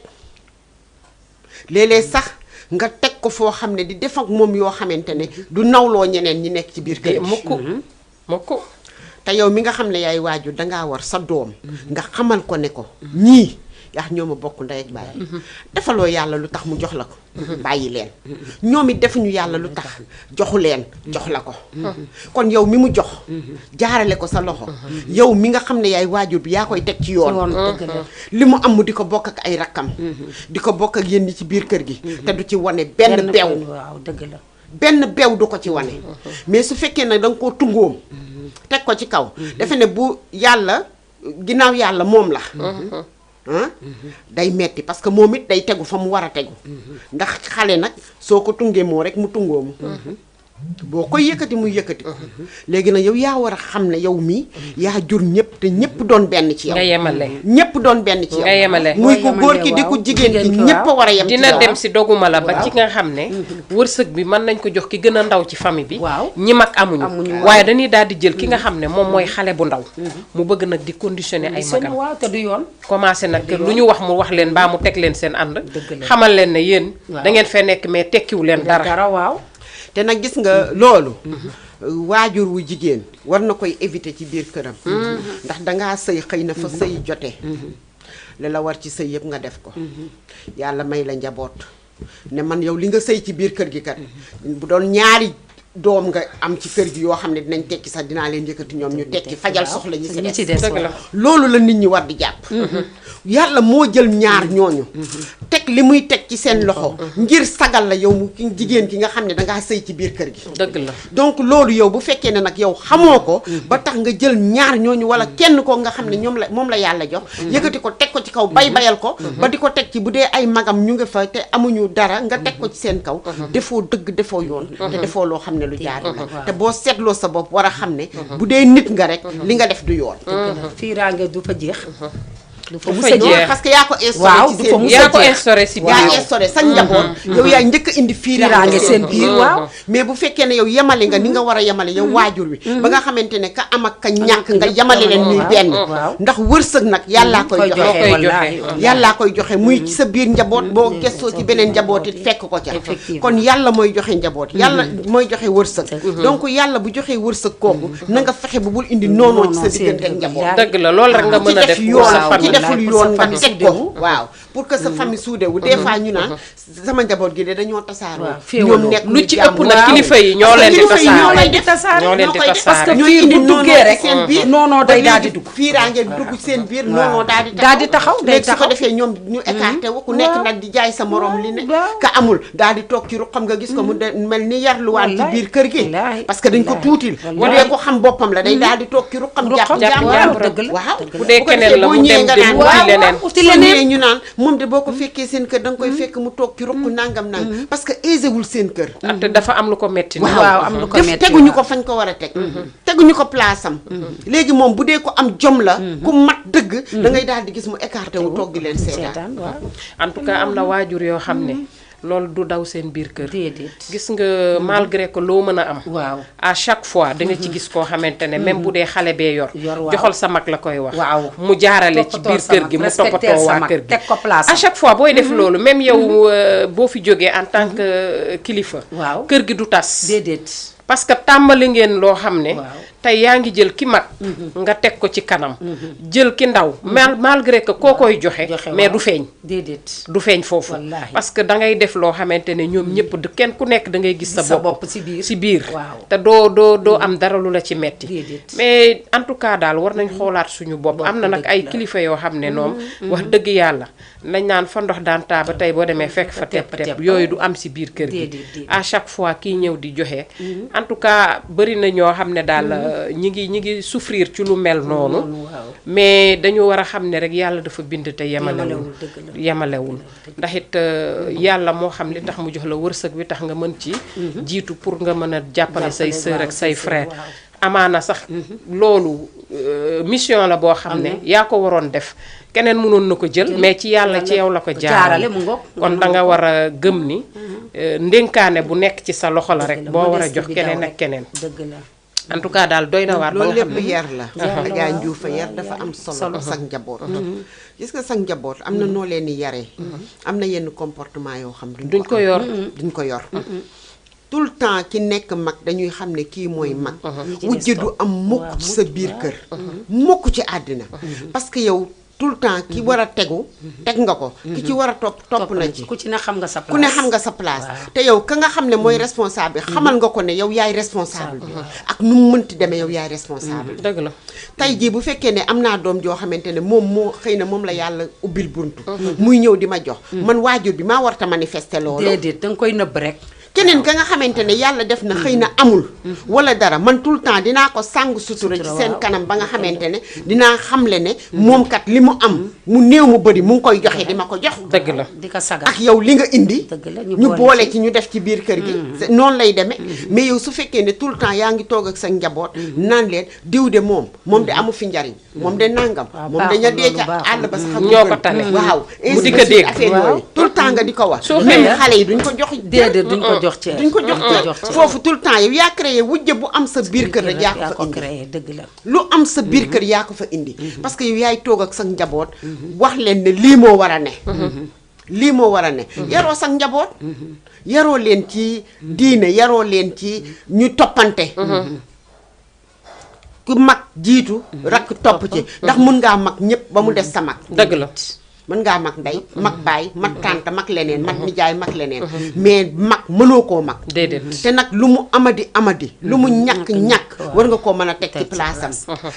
léeg-léeg sax nga teg teg ko foo xam ne di def ak moom yoo xamante ne du nawloo ñeneen ñi nekk ci biir kër gi. mukk te yow mi nga xam ne yaay waajur dangaa war sa doom nga xamal ko ne ko ñii yax ñoo ma bokk ndey ak baay defaloo yàlla lu tax mu jox la ko bàyyi leen ñoom it defuñu yàlla lu tax joxu leen jox la ko kon yow mi mu jox jaarale ko sa loxo yow mi nga xam ne yaay waajur bi yaa koy teg ci yoon li mu am mu di ko bokk ak ay rakkam di ko bokk ak yéen ñi ci biir kër gi te du ci wane benn beew waaw dëgg la benn beew du ko ci wane mais su fekkee nag da nga koo tungóom teg ko ci kaw defe ne bu yàlla ginnaaw yàlla moom la day metti parce que moom it day tegu fa mu war a tegu ndax xale nag soo ko tungee moo rek mu tungoomu boo koy yëkkati muy yëkkati léegi nag yow yaa war a xam ne yow mii yaa jur ñëpp te ñëpp doon benn ci yow nga yemale ñëpp doon benn ci yow nga yemale muy ko góor ki di ko jigéen ki ñëpp a war a yem ci yow dina dem si doguma la ba ci nga xam ne wërsëg bi mën nañ ko jox ki gën a ndaw ci famille bi ñi mag amuñu waaye dañuy daal di jël ki nga xam ne moom mooy xale bu ndaw mu bëgg nag di conditionner ay magam waaw te du yoon commencé nag lu ñu wax mu wax leen mbaa mu teg leen seen ànd xamal leen ne yéen da ngeen fee nekk mais tekkiwu leen dara waaw te nag gis nga loolu waajur wu jigéen war na koy éviter ci biir këram ndax dangaa sëy xëy na fa sëy jote li la war ci sëy yëpp nga def ko yàlla may la njaboot ne man yow li nga sëy ci biir kër gi kat bu doon ñaari doom nga am ci kër gi yoo xam ne dinañ tekki sax dinaa leen yëkkati ñoom ñu tekki fajal soxla ñi ci des loolu la nit ñi war di jàpp yàlla moo jël ñaar ñooñu teg li muy teg ci seen loxo ngir sagal la yow mu ki jigéen ki nga xam ne dangaa sëy ci biir kër gi dëgg la donc loolu yow bu fekkee ne nag yow xamoo ko ba tax nga jël ñaar ñooñu wala kenn ko nga xam ne moom la yàlla jox yëkkati ko teg ko ci kaw bayal ko ba di ko teg ci bu dee ay magam ñu nga fa te amuñu dara nga teg ko ci seen kaw defoo dëgg defoo yoon te defoo loo xam ne lu jaar la te boo seetloo sa bopp war a xam ne bu dee nit nga rek li nga def du yoon fiiraange du fa jeex du fa mu jeex parce que yaa ko instauré ci seen yaa instauré sa njaboot yow yaa njëkk a indi fiiraange seen biir waaw mais bu fekkee ne yow yemale nga ni nga war a yemale yow waajur wi ba nga xamante ne ka am ak ka ñàkk nga yemale leen ñuy benn ndax wërsëg nag yàllaa koy joxe yàllaa koy joxe muy ci sa biir njaboot boo gestoo ci beneen njaboot it fekk ko ca kon yàlla mooy joxe njaboot yàlla mooy joxe wërsëg donc yàlla bu joxee wërsëg kooku na nga fexe ba bul indi noonoo ci sa diggante ak njaboot dëgg la loolu rek nga mën a def deful yoon nga teg ko waaw pour que sa famille suudewu des fois ñu naan sama njaboot gi de dañoo tasaaroo ñoom nekk lu ci ëpp nag kilifa yi ñoo leen di tasaare parce que fiir bu duggee rek seen biir noonoo day daal di dugg fiiraange dugg seen biir noonoo daal di taxaw day su ko defee ñoom ñu écarté wu ku nekk nag di jaay sa morom li ne ka amul daal di toog ci ruqam nga gis ko mu mel ni yarluwaan ci biir kër gi parce que dañ ko tuutil bu dee ko xam boppam la day daal di toog ci ruqam jàpp waaw bu dee keneen la mu dem ci leneen ñu naan moom de boo ko fekkee seen kër da nga koy fekk mu toog ci ruq nangam nangam parce que aisé wul seen kër te dafa am lu ko metti waaw am lu ko metti teguñu ko fañ ko war a teg teguñu ko place am léegi moom bu dee ko am jom la ku mat dëgg da ngay daal di gis mu écarté wu toog di leen seetaan en tout cas am na waajur yoo xam ne loolu du daw seen biir kër gis nga malgré que loo mën a am à chaque fois da nga ci gis koo xamante ne même bu dee xale bee yor joxal sa mag la koy wax mu jaarale ci biir kër gi mu toppatoo waa kër gi à chaque fois booy def loolu même yow boo fi jógee en tant que kilifa kër gi du tas parce que tàmbali ngeen loo xam ne tey yaa ngi jël ki mag nga teg ko ci kanam jël ki ndaw malgré que koo koy joxe mais du feeñ du feeñ foofu parce que da ngay def loo xamante ne ñoom ñëpp kenn ku nekk da ngay gis sa bopp ci biir te doo am dara lu la ci metti mais en tout cas daal war nañ xoolaat suñu bopp am na nag ay kilifa yoo xam ne noom wax dëgg yàlla nañ naan fa ndox daan taa ba tey boo demee fekk fa tepp yooyu du am ci biir kër gi à chaque fois kii ñëw di joxe en tout cas bëri na ñoo xam ne daal ñi ngi souffrir ci lu mel noonu mais dañu war a xam ne rek yàlla dafa bind te yemalewul ndax it yàlla moo xam li tax mu jox la wërsëg bi tax nga mën ci jiitu pour nga mën a jàppale say sœur ak say frère amaana sax loolu mission la boo xam ne yaa ko waroon def keneen mënoon na ko jël mais ci yàlla ci yow la ko jaarale kon da nga war a gëm ni ndénkaane bu nekk ci sa loxo la rek boo war a jox keneen ak keneen en tout cas daal doy na waar ba loolu nga xam lépp ne yar la Adja Ndioufa yar dafa am solo sag njaboot gis nga sag njaboot am na noo leen di yaree am na yenn comportement yoo xam duñ ko yor duñ ko yor tout le temps ki nekk mag dañuy xam ne kii mooy mag wujje du am mukk ci sa biir kër mukk ci àddina parce que yow tout le temps ki war a teg nga ko ki ci war a topp na ci ku ci ne xam nga sa place ku ne xam nga sa place te yow ka nga xam ne mooy responsable xamal nga ko ne yow yaay responsable ak nu mu mënti demee yow yaay responsable dëgg la tey jii bu fekkee ne am naa doom joo xamante ne moom moo xëy na moom la yàlla ubbil buntu muy ñëw di ma jox man waajur bi maa warta manifester loolu déedéet danga koy nëbb rek keneen ka nga xamante ne yàlla def na xëy na amul wala dara man tout le temps dinaa ko sàng sutura ci seen kanam ba nga xamante ne dinaa xamle ne moom kat li mu am mu néew mu bëri mu ngi koy joxe di ma ko jox dëgg la di ko sagal ak yow li nga indi ñu ñu boole ci ñu def ci biir kër gi noonu lay demee mais yow su fekkee ne tout le temps yaa ngi toog ak sa njaboot naan leen diw de moom de amu fi njariñ moom de nangam moom de ña dee ca àll ba sax ñoo ko tane waaw mu di ko dégg affaire yooyu tout le temps nga di ko wax même xale yi duñ ko jox déedéet duñ ko jox ci duñ ko jox foofu tout le temps yow yaa créé wujje bu am sa biir kër rek yaa ko fa indi créé dëgg la lu am sa biir kër yaa ko fa indi parce que yow yaay toog ak sa njaboot wax leen ne lii moo war a ne lii moo war a ne yaroo sa njaboot yaroo leen ci diine yaroo leen ci ñu toppante ku mag jiitu rakk topp ci ndax mun ngaa mag ñëpp ba mu des sa mag dëgg la mën ngaa mag ndey mag baay mag tànta mag leneen mag nijaay mag leneen mais mag mënoo koo mag déedéet te nag lu mu amadi lu mu ñàkk war nga koo mën a teg ci place am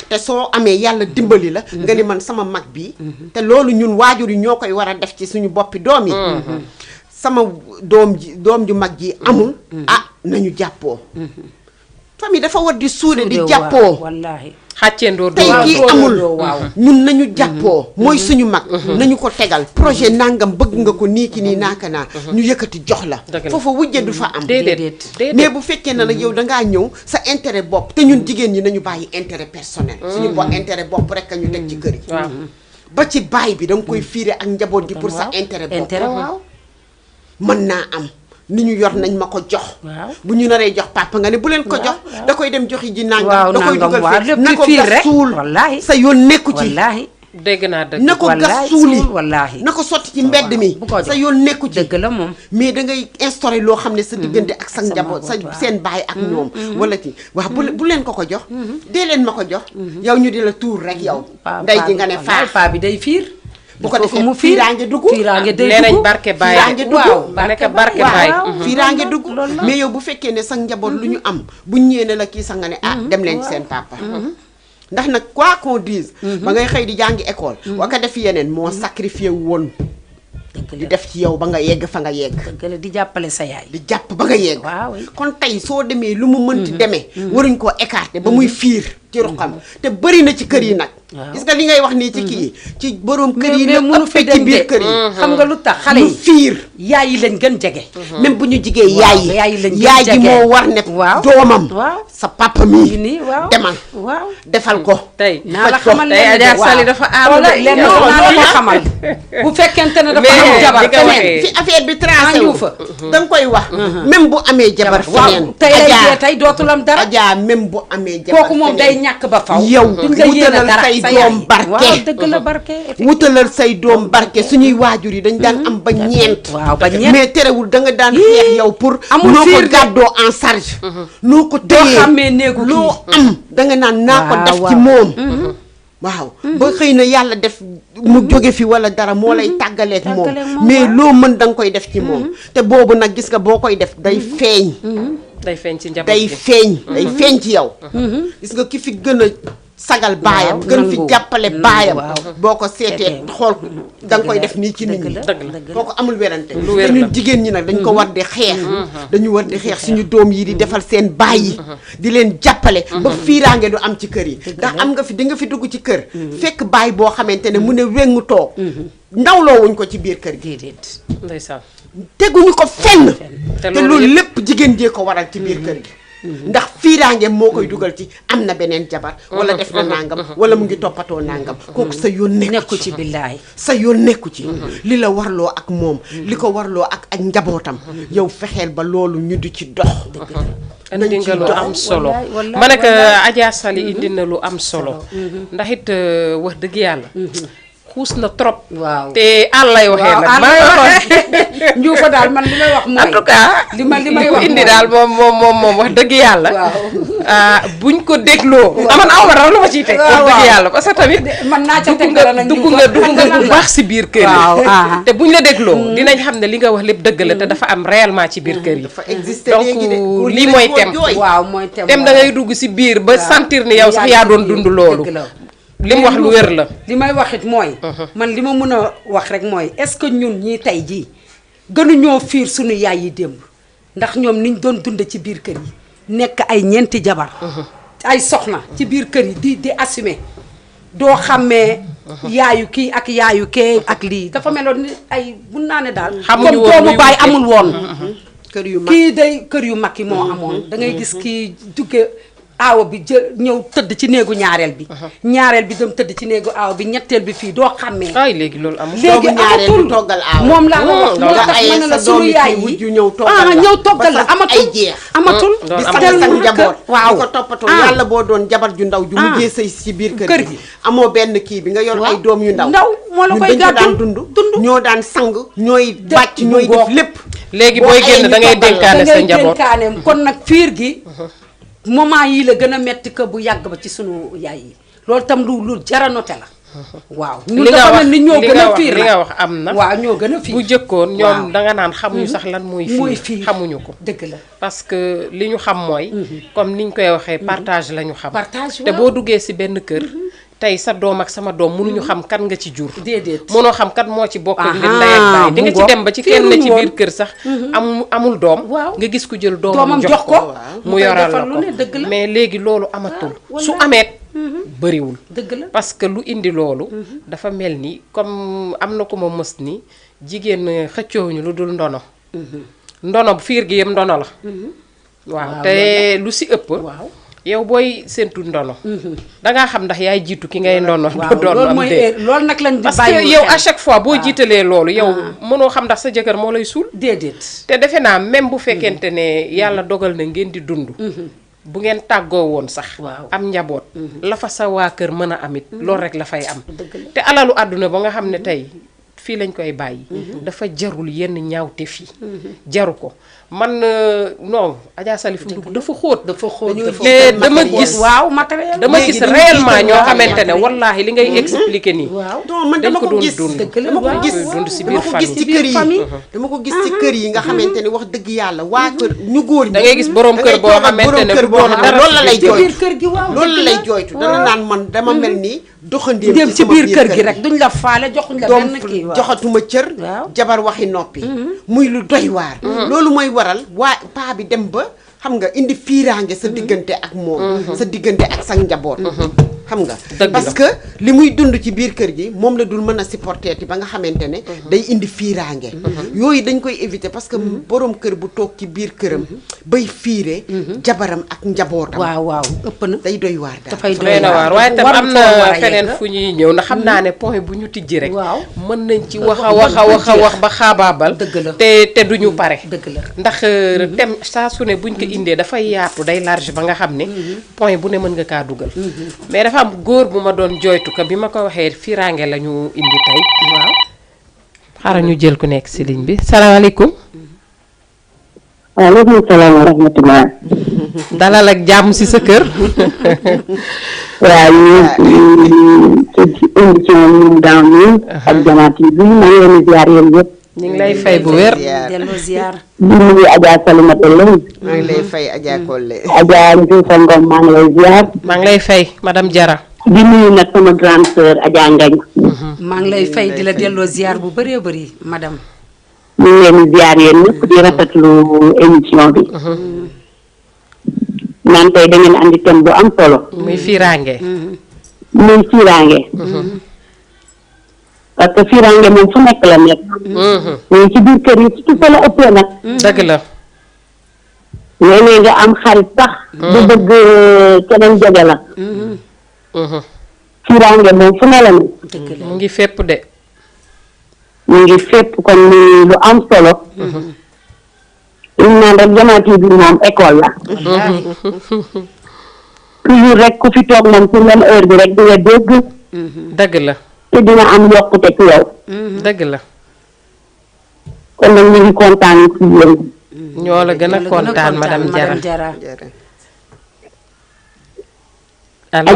te soo amee yàlla dimbali la nga ni man sama mag bi te loolu ñun waajur yi ñoo koy war a def ci suñu boppi doom yi sama doom ju mag ji amul nañu jàppoo famille dafa war di suude di jàppoo wallaahi xàcceendoo tey kii amul ñun nañu jàppoo mooy suñu mag nañu ko tegal projet nangam bëgg nga ko nii ki nii naaka naa ñu yëkkati jox la foofa wujje du fa am déedéet mais bu fekkee ne nag yow dangaa ñëw sa intérêt bopp te ñun jigéen ñi nañu bàyyi intérêt personnel suñu intérêt bopp rek a ñu teg ci kër yi ba ci baay bi danga koy fiire ak njaboot gi pour sa intérêt bopp waaw mën naa am ni ñu yor nañ ma ko jox bu ñu naree jox papa nga ne bu leen ko jox da koy dem joxi ji nangam da koy dugal fi na ko gas suul sa yoon nekku ci dégg naa dëgg na ko gas suuli wallaahi na ko sotti ci mbedd mi sa yoon nekku ci dëgg la moom mais da ngay instauré loo xam ne sa diggante ak sa njaboot sa seen baay ak ñoom wala ci waaw bu leen ko jox dee leen ma ko jox yow ñu di la tuur rek yow nday ji nga ne paa bi day fiir bu ko defee mu fiiraange dugg fiiraange day nee nañ barke baay fiiraange dugg ba nekk barke baay fiiraange dugg mais yow bu fekkee ne sa njaboot lu ñu am bu ñëwee ne la kii sa nga ne dem leen ci seen papa ndax nag quoi qu'on dise ba ngay xëy di jàngi école wa ko def yeneen moo sacrifié woon di def ci yow ba nga yegg fa nga yegg di jàppale sa yaay di jàpp ba nga yegg kon tey soo demee lu mu mënti demee waruñ koo écarter ba muy fiir ci ruqam te bëri na ci kër yi nag gis nga li ngay wax nii ci kii ci borom kër yi la ëpp ci biir kër yi xam nga lu tax xale yi fiir yaay yi lañ gën jege même bu ñu jigee yaay ji moo war ne doomam sa papa mii demal defal ko tey naa la xamal tey Adja Sali dafa aaru de leen naa la xamal bu fekkente ne dafa am jabar keneen fi affaire bi tracé wu danga koy wax même bu amee jabar feneen tey lay tey dootul am dara Adja même bu amee jabar kooku moom day ñàkk ba faw yow wutalal say doom barke dëgg la barke wutalal say doom barke suñuy waajur yi dañ daan am ba ñeent mais terewul da nga daan xeex yow pour noo ko gàddoo en charge noo ko téyee xamee néegu loo am da nga naan naa ko def ci moom waaw ba xëy na yàlla def mu jóge fi wala dara moo lay tàggaleek moom mais loo mën da nga koy def ci moom te boobu nag gis nga boo koy def day feeñ day feeñ ci njaboot day feeñ ci yow gis nga ki fi gën a sagal baayam gën fi jàppale baayam boo ko seetee xool da nga koy def nii ci nit ñi kooku amul werante te ñun jigéen ñi nag dañ ko war di xeex dañu war di xeex suñu doom yi di defal seen baay yi di leen jàppale ba fiiraange du am ci kër yi ndax am nga fi di nga fi dugg ci kër fekk baay boo xamante ne mu ne wéngu toog ndawloo wuñ ko ci biir kër gi ndeysaan teguñu ko fenn te loolu lépp jigéen jee ko waral ci biir kër gi ndax fiiraange moo koy dugal ci am na beneen jabar wala def na nangam wala mu ngi toppatoo nangam kooku sa yoon nekku ci billaay sa yoon nekku ci li la warloo ak moom li ko warloo ak njabootam yow fexeel ba loolu ñu di ci dox indi nga lu am solo ma ne ko Adja Sali indi na lu am solo ndax it wax dëgg yàlla xuus na trop waaw te àll lay waxee nag maa ngi waxoon ñu ko daal man li may wax mooy en tout cas li may wax indi daal moom wax dëgg yàlla buñ ko dégloo aman aw ma dara lu ma ciy teg wax dëgg yàlla parce que tamit man naa ca teg dara nag dugg nga bu baax si biir kër yi te buñ la dégloo dinañ xam ne li nga wax lépp dëgg la te dafa am réellement ci biir kër yi donc lii mooy thème waaw mooy thème da ngay dugg si biir ba sentir ni yow sax yaa doon dund loolu li mu wax lu wér la li may wax it mooy man li ma mën a wax rek mooy est-ce que ñun ñii tey jii gënuñoo fiir suñu yaay yi démb ndax ñoom niñ doon dund ci biir kër yi nekk ay ñeenti jabar ay soxna ci biir kër yi di assumer doo xàmmee yaayu kii ak yaayu kee ak lii dafa meloon ni ay mun naa ne daal comme doomu baay amul woon kër yu mag kii day kër yu mag yi moo amoon da ngay gis kii jóge aawa bi ñëw tëdd ci néegu ñaareel bi ñaareel bi dem tëdd ci néegu aawa bi ñetteel bi fii doo xàmmee ay léegi loolu amul léegi amatul toggal aawa moom laa la wax moo tax mën na la suñu yaay yi ñëw toggal la amatul amatul di sa njaboot waaw ko toppatoo yàlla boo doon jabar ju ndaw ju mujjee sëy ci biir kër gi amoo benn kii bi nga yor ay doom yu ndaw moo la koy daan dund ñoo daan sang ñooy bàcc ñooy def lépp léegi booy génn da ngay dénkaane sa njaboot kon nag fiir gi moment yii la gën a metti que bu yàgg ba ci sunu yaay yi loolu tam lu jara noté la waaw ñu dafa mel ni ñoo gën a fiir li nga wax am na waaw ñoo gën a fiir bu jëkkoon ñoom danga naan xamuñu sax lan mooy fiir xamuñu ko dëgg la parce que li ñu xam mooy comme niñ koy waxee partage la ñu xam partage te boo duggee si benn kër tey sa doom ak sama doom mënuñu xam kan nga ci jur déedéet mënoo xam kan moo ci bokk ak leen ndey ak baay di nga ci dem ba ci kenn ci biir kër sax amul doom nga gis ku jël doomam jox ko mu yoral la ko mais léegi loolu amatul su ameet bëriwul dëgg la parce que lu indi loolu dafa mel ni comme am na ko ma mës ni jigéen xëccoowuñu lu dul ndono fiir gi yëpp ndono la waaw te lu si ëpp yow booy séntu ndono dangaa xam ndax yaay jiitu ki ngay ndono doon am dee loolu nag lañ di parce que yow à chaque fois boo jiitalee loolu yow mënoo xam ndax sa jëkkër moo lay suul déedéet te defe naa même bu fekkente ne yàlla dogal na ngeen di dund bu ngeen tàggoo woon sax am njaboot la fa sa waa kër mën a amit loolu rek la fay am te alalu àdduna ba nga xam ne tey fii lañ koy bàyyi dafa jarul yenn ñaawte fii jaru ko man non Adja Sali fu dugg dafa xóot mais dama gis matériel dama gis réellement ñoo xamante ne wallaahi li ngay expliquer nii non man dama ko gis dama ko gis dund si biir famille ci kër yi dama ko gis ci kër yi nga xamante ne wax dëgg yàlla waa kër ñu góor ñi da ngay gis borom kër boo xamante ne bu doon dara loolu la lay jooytu kër gi loolu la lay jooytu dana naan man dama mel ni doxandéem dem ci biir kër gi rek duñ la faale joxuñ la benn kii joxatuma cër jabar waxi noppi muy lu doy waar loolu mooy waral waa paa bi dem ba xam nga indi fiiraange sa diggante ak moom sa diggante ak sa njaboot xam nga parce que li muy dund ci biir kër gi moom la dul mën a supporter ti ba nga xamante ne day indi fiiraange yooyu dañ koy éviter parce que borom kër bu toog ci biir këram bay fiire jabaram ak njabootam waaw ëpp na day doy waar daal dafay doy na waar waaye tam am na feneen fu ñuy ñëw ndax xam naa ne point bu ñu tijji rek mën nañ ci wax a wax ba xaabaabal te duñu pare dëgg la ndax tem saa su ne buñ ko indee dafay yaatu day large ba nga xam ne point bu ne mën nga kaa dugal mais dafa am góor bu ma doon jooytu ko bi ma ko waxee fiiraange la ñu indi tey xaaral ñu jël ku nekk si ligne bi salaamaaleykum waaleykum salaam wa rahmatulah. dalal ak jàmm si sa kër. waaw ñu ci émission ñu daaw nii. ak Diama TV maa ngi leen di ziar yéen yëpp. ñu ngi lay fay bu wér. delloo ziar. di nuyu Adja Salimata Lay. maa ngi lay fay Adja Kolle. Adja Ndioufé Ngom maa ngi lay ziar. maa ngi lay fay madame Diarra. di nuyu nag sama grande sœur Adja Ngañ. maa ngi lay fay di la delloo ziar bu bëree bëri madame. ñu ngi leen di ziar yéen ñëpp di rafetlu émission bi. naan tey da ngeen andi thème bu am solo. muy fiiraange. muy fiiraange. parce que fiiraange moom fu nekk la nekk. mais ci biir kër yi surtout fa la ëppee nag. dëgg la. léeg-léeg nga am xarit sax. bu bëgg keneen jege la. fiiraange moom fu ne la nekk. mu ngi fépp de. mu ngi fépp kon lu am solo. ñu naan rek Diama TV bi moom école la. toujours rek ku fi toog moom ci même heure bi rek di nga dégg. dëgg la. te dina am yokkute ci yow. dëgg la. kon nag ñu ngi kontaan ci yéen. ñoo la gën a kontaan madame Diarra. allo.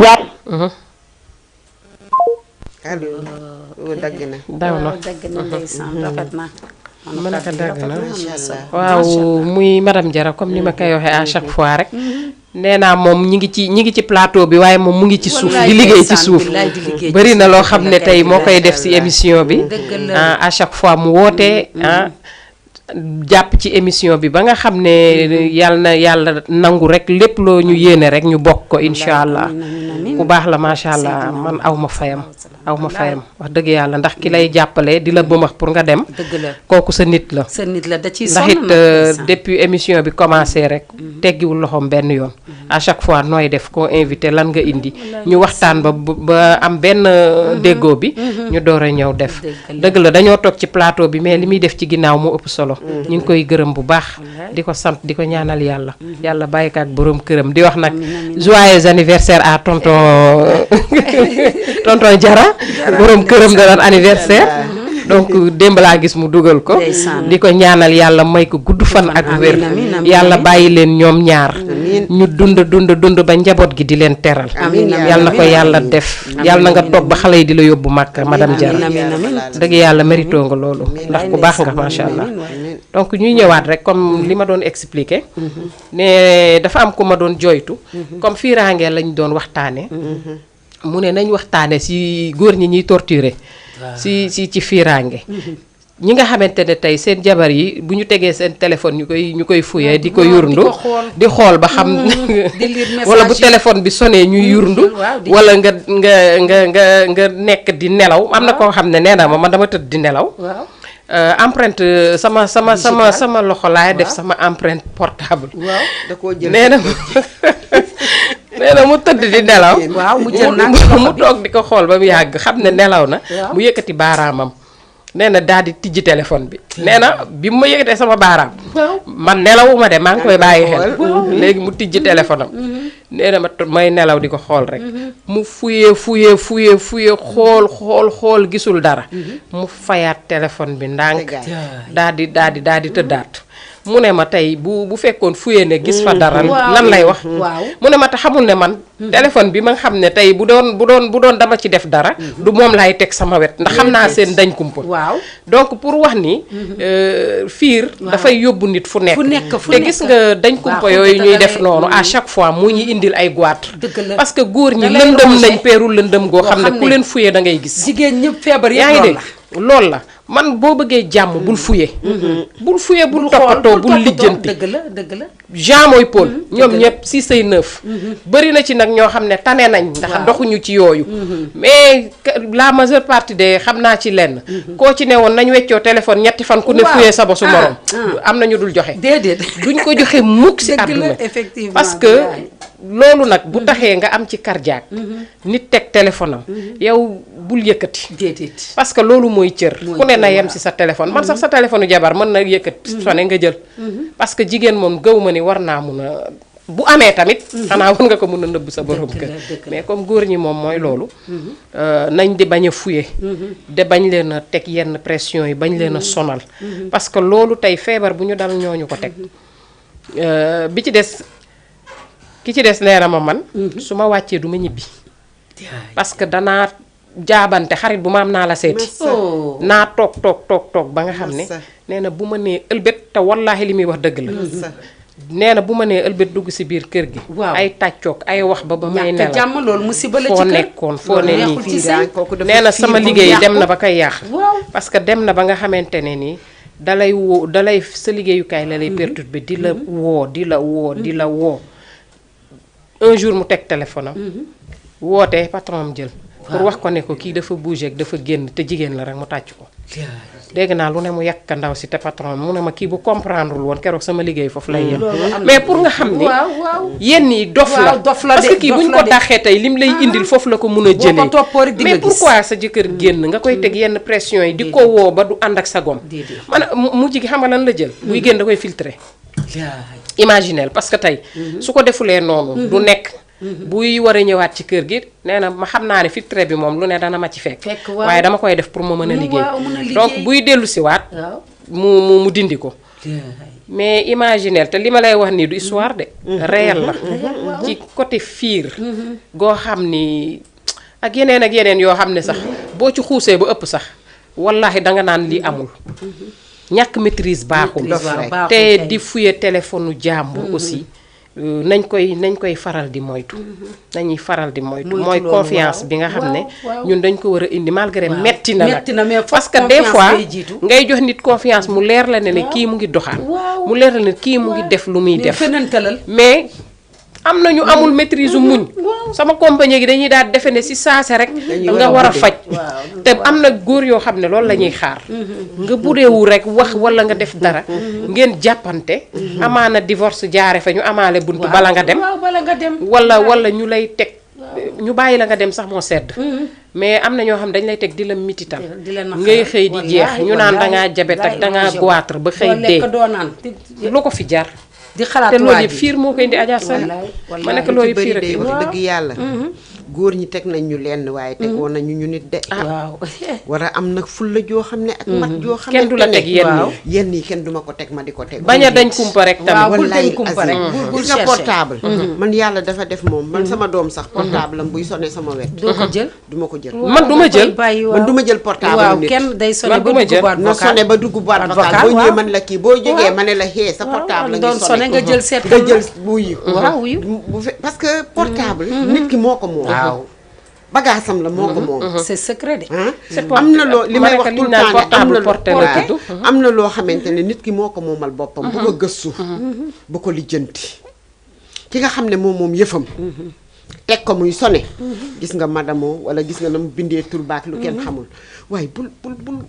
allo. dagg na. daw na dagg na ndeysaan rafet na. mën na ko dagg na. waaw muy madame Diarra comme ni ma koy waxee à chaque fois rek. nee naa moom ñi ngi ci plateau bi waaye moom mu ngi ci suuf di liggéey ci suuf. bëri na loo xam ne tey moo koy def ci émission bi. à chaque fois mu wootee jàpp ci émission bi ba nga xam ne yàlla nangu rek lépp loo ñu yéene rek ñu bokk ko incha allah. ku baax la macha allah man aw ma fayam. wax dëgg yàlla ndax ki lay jàppale di la bëmax pour nga dem. dëgg la kooku sa nit la. sa nit la da ciy ndax it depuis émission bi commencé rek. teggiwul loxoom benn yoon. à chaque fois nooy def koo invité lan nga indi. ñu waxtaan ba am benn déggoo bi. ñu door a ñëw def. dëgg la dañoo toog ci plateau bi mais li muy def ci ginnaaw moo ëpp solo. ñu ngi koy gërëm bu baax. di ko sant di ko ñaanal yàlla. yàlla bàyyi ko ak borom këram di wax nag joyeux anniversaire à tonton Diarra. borom këram da doon anniversaire. donc démb laa gis mu dugal ko. di ko ñaanal yàlla may ko gudd fan ak wér. yàlla bàyyi leen ñoom ñaar. ñu dund ba njaboot gi di leen teral. yàlla na ko yàlla def. yàlla na nga toog ba xale yi di la yóbbu màkk madame Diarra. dëgg yàlla mérito nga loolu. ndax ku baax nga macha allah. donc ñuy ñëwaat rek comme li ma doon expliquer. ne dafa am ku ma doon joytu. comme fiiraange lañ doon waxtaane mu ne nañ waxtaane ci góor ñi ñuy torturer. ci fiiraange. ñi nga xamante ne tey seen jabar yi bu ñu tegee seen téléphone ñu koy fuyee di ko yurndu di xool ba xam wala bu téléphone bi sonné ñuy yurndu wala nga nekk di nelaw am na koo xam ne nee na ma man dama tëdd di nelaw empreinte sama loxo laay def sama empreinte portable da koo jël nee na mu tëdd di nelaw mu toog di ko xool ba mu yàgg xam ne nelaw na mu yëkkati baaraamam nee na daal di tijji téléphone bi nee na bi mu ma yëkkatee sama baaraam man nelawuma de maa ngi koy bàyyi xel léegi mu tijji téléphone am nee na may nelaw di ko xool rek mu fuyee xool gisul dara mu fayaat téléphone bi ndànk daal di tëddaat mu ne ma tey bu fekkoon fuyee ne gis fa dara lan lay wax mu ne ma te xamul ne man téléphone bi ma nga xam ne tey bu doon dama ci def dara du moom laay teg sama wet ndax xam naa seen dañ kumpa donc pour wax ni fiir dafay yóbbu nit fu nekk te gis nga dañ kumpa yooyu ñuy def noonu à chaque fois mu ñu indil ay goitre parce que góor ñi lëndëm nañ peeru lëndëm goo xam ne ku leen fuyee da ngay gis jigéen ñëpp feebar yaa ngi dégg loolu la man boo bëggee jàmm bul fuye bul toppatoo bul lijjanti dëgg la Jean mooy Paul ñoom ñëpp 6 ay 9 bëri na ci nag ñoo xam ne tane nañ ndax doxuñu ci yooyu mais la majeure partie de xam naa ci lenn koo ci ne woon nañ weccoo téléphone ñetti fan ku ne fuyee sa bosu morom am na ñu dul joxe déedéet duñ ko joxe mukk si àdduna parce que loolu nag bu taxee nga am ci cardiaque nit teg téléphone am yow bul yëkkati déedéet parce que loolu mooy cër ku ne na yem si sa téléphone man sax sa téléphone jabar mën na yëkkati sone nga jël parce que jigéen moom gëw ma ni war naa mun a bu amee tamit xanaa war nga ko mun a nëbb sa borom kër mais comme góor ñi moom mooy loolu nañ di bañ a fuye de bañ leen a teg yenn pression yi bañ leen a sonal parce que loolu tey feebar bu ñu dal ñooñu ko teg bi ci des ki ci des nee na ma man su ma wàccee du ma ñibbi parce que danaa jaabante xarit bu ma am naa la seeti naa toog ba nga xam ne nee na bu ma nee ëlbét te wallaahi li muy wax dëgg la nee na bu ma nee ëlbét dugg si biir kër gi ay tàccoog ay wax ba may nelaw jàmm loolu musiba la ci foo kër nekkoon foo ne nii nee na sama liggéey dem na ba koy yàq parce que dem na ba nga xamante ne nii dalay sa liggéeyukaay la lay perturbé di la woo un jour mu teg téléphone am woote patron am jël pour wax ko ne ko kii dafa bougé dafa génn te jigéen la rek mu tàcc ko dégg naa lu ne mu yàq ndaw si te patron mu ne ma kii bu comprendre woon keroog sama liggéey foofu lay yem mais pour nga xam ni yenn yi dof la parce que kii buñ ko daxee tey lim lay indil foofu la ko mun a jëlee mais pourquoi sa jëkkër génn nga koy teg yenn pression yi di ko woo ba du ànd ak sa gom man mu jigi xam nga lan la jël buy génn da koy filtré imaginel parce que tey su ko defulee noonu du nekk buy war a ñëwaat ci kër gi nee na ma xam naa ne filtre bi moom lu ne dana ma ci fekk waaye dama koy def pour ma mën a liggéey donc buy dellu si waat mu dindi ko mais imaginel te li ma lay wax nii du histoire de réel la ci côté fiir goo xam ni ak yeneen yoo xam ne sax boo ci xuusee ba ëpp sax wallahi danga naan lii amul ñàkk maîtrise baaxul te di fuye téléphone jàmbur aussi nañ koy faral di moytu nañuy faral di moytu mooy confiance bi nga xam ne ñun dañ ko war a indi malgré metti na nag parce que des fois ngay jox nit confiance mu leer la ne kii mu ngi doxaan mu leer la ne kii mu ngi def lu muy def mais am na ñu amul maîtrise muñ sama compagnie gi dañuy daal defe ne si saase rek nga war a faj te am na góor yoo xam ne loolu la ñuy xaar nga bureewu rek wax wala nga def dara ngeen jàppante amaana divorce jaare fa ñu amaale buntu bala nga dem wala ñu lay teg ñu bàyyi la nga dem sax moo sedd mais am na ñoo xam dañ lay teg di la mitital ngay xëy di jeex ñu naan dangaa jabet ak dangaa goitre ba xëy dee lu ko fi jar di xalaat te loolu yëpp fiir moo koy indi Adja Sall ma nekk loolu yëpp fiir ak wax dëgg yàlla góor ñi teg nañ ñu lenn waaye teg woon nañu ñu nit de waaw war a am nag fulla joo xam ne ak mat joo xam ne kenn du la teg yenn yi kenn duma ko teg ma di ko teg bañ a dañ kumpa rek tamit bul dañ kumpa rek gis nga portable man yàlla dafa def moom man sama doom sax portable am buy sonné sama wet doo ko jël duma ko jël man duma jël man duma jël portable waaw nit kenn day sonné man ba duma dugg jël boîte na sonné ba dugg boîte vocale boo ñëwee man la kii boo jógee ma ne la xee sa portable la doon ngi sonné nga jël seet nga jël wuyu waaw wuyu parce que portable nit ki moo ko moom bagaasam la moo ko moom c'est secret de am na loo li may wax tout le temps am na loo xamante ne nit ki moo ko moomal boppam bu ko gëstu bu ko lijjanti ki nga xam ne moom yëfam teg ko muy sone gis nga madamo wala gis nga na mu bindee tur baak lu kenn xamul waaye bul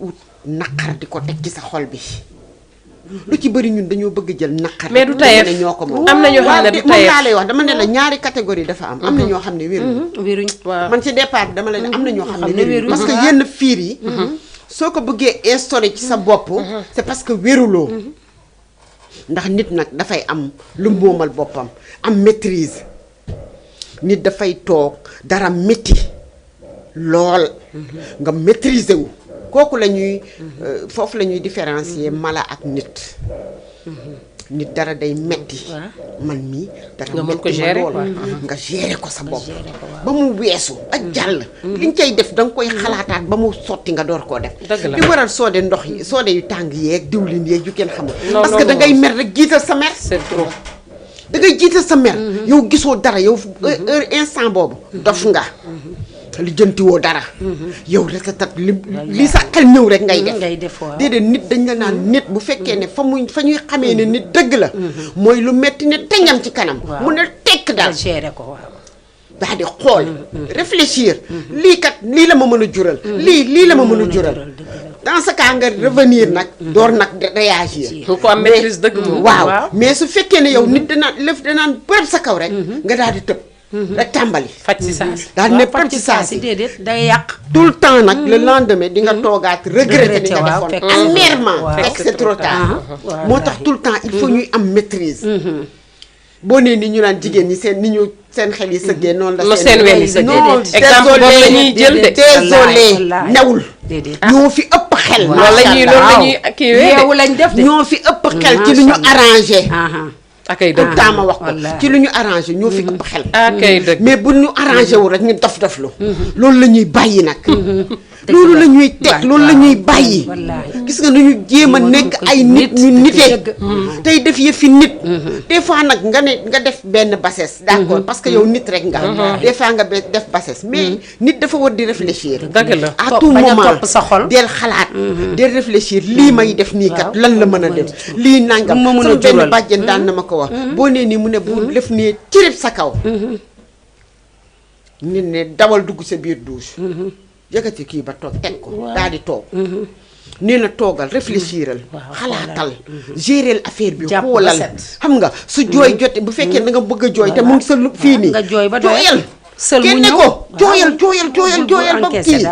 ut naqar di ko teg ci sa xol bi lu ci bëri ñun dañoo bëgg jël naqar mais du tayeef ñoo ko moom am na ñoo xam ne du tayeef moom laa lay wax dama ne la ñaari catégorie dafa am na ñoo xam ne wéruñ man ci départ bi dama la ne am na ñoo xam ne wéruñ parce que yenn fiir yi soo ko bëggee instauré ci sa bopp c'est parce que wéruloo ndax nit nag dafay am lu moomal boppam am maîtrise nit dafay toog dara métti lool nga maîtriser wu kooku la ñuy foofu la ñuy différencier mala ak nit nit dara day metti man mii dara nga mën ko metti ma gérer lool nga gérer ko sa bopp ba mu weesu ak jàll li nga koy def da nga koy xalaataat ba mu sotti nga door koo def di waral soode ndox yi soode yu tàng yeeg diwlin yeeg yu kenn xamul parce que da ngay mer rek jiital sa mer c'est trop da ngay jiital sa mer yow gisoo dara yow heure instant boobu dof nga li jëntiwoo dara yow rek tat li sa xel ñëw rek ngay def déedéet nit dañ la naan nit bu fekkee ne fa ñuy xamee ne nit dëgg la mooy lu metti ne teñam ci kanam mu ne tekk daal gérer ko waaw daal di xool réfléchir lii la ma mën a jural lii la ma mën a jural dans ce cas nga revenir nag door nag réagir ko am maîtrise dëgg moom waaw mais su fekkee ne yow nit danaan bërëb sa kaw rek nga daal di tëb rek tàmbali faj si saasi daal ne faj si saasi déedéet day yàq tout le temps nag le lendemain di nga toogaat regretter li nga defoon amèrement fekk c'est trop tard moo tax tout le temps il faut ñuy am maîtrise boo nee ni ñu naan jigéen ñi seen xel yi sëggee noonu la seen wel yi sëggee exemple boobu la ñuy jël de désolé newul ñoo fi ëpp xel loolu la ñuy kiiwee yeewu lañ def de ñoo fi ëpp xel ci lu ñu arrangé akay dëgg taama wax ko ci lu ñu arrangé ñoo fi ëpp xel akay dëgg mais bu ñu arrangé wu rek ñu dof lu loolu la ñuy bàyyi nag loolu la ñuy teg loolu la ñuy bàyyi gis nga nañu jéem a nekk ay nit ñu nitee tey def yëfi nit des fois nag nga def benn bassesse d'accord parce que yow nit rek nga des fois nga def bassesse mais nit dafa war di réfléchir dëgg la à tout moment topp sa xol del xalaat del réfléchir lii may def nii kat lan la mën a def lii nangam sama benn bàjjen daan na ma ko wax boo nee nii mu ne bu def nee cirib sa kaw nit ne dawal dugg sa biir douche yëkkati kii ba toog teg ko daal di toog nee na toogal réfléchiral xalaatal gérer affaire bi xoolal xam nga su jooy jote bu fekkee da nga bëgg a jooy te mu ngi sa fii nii jooyal kenn ko jooyal ba kii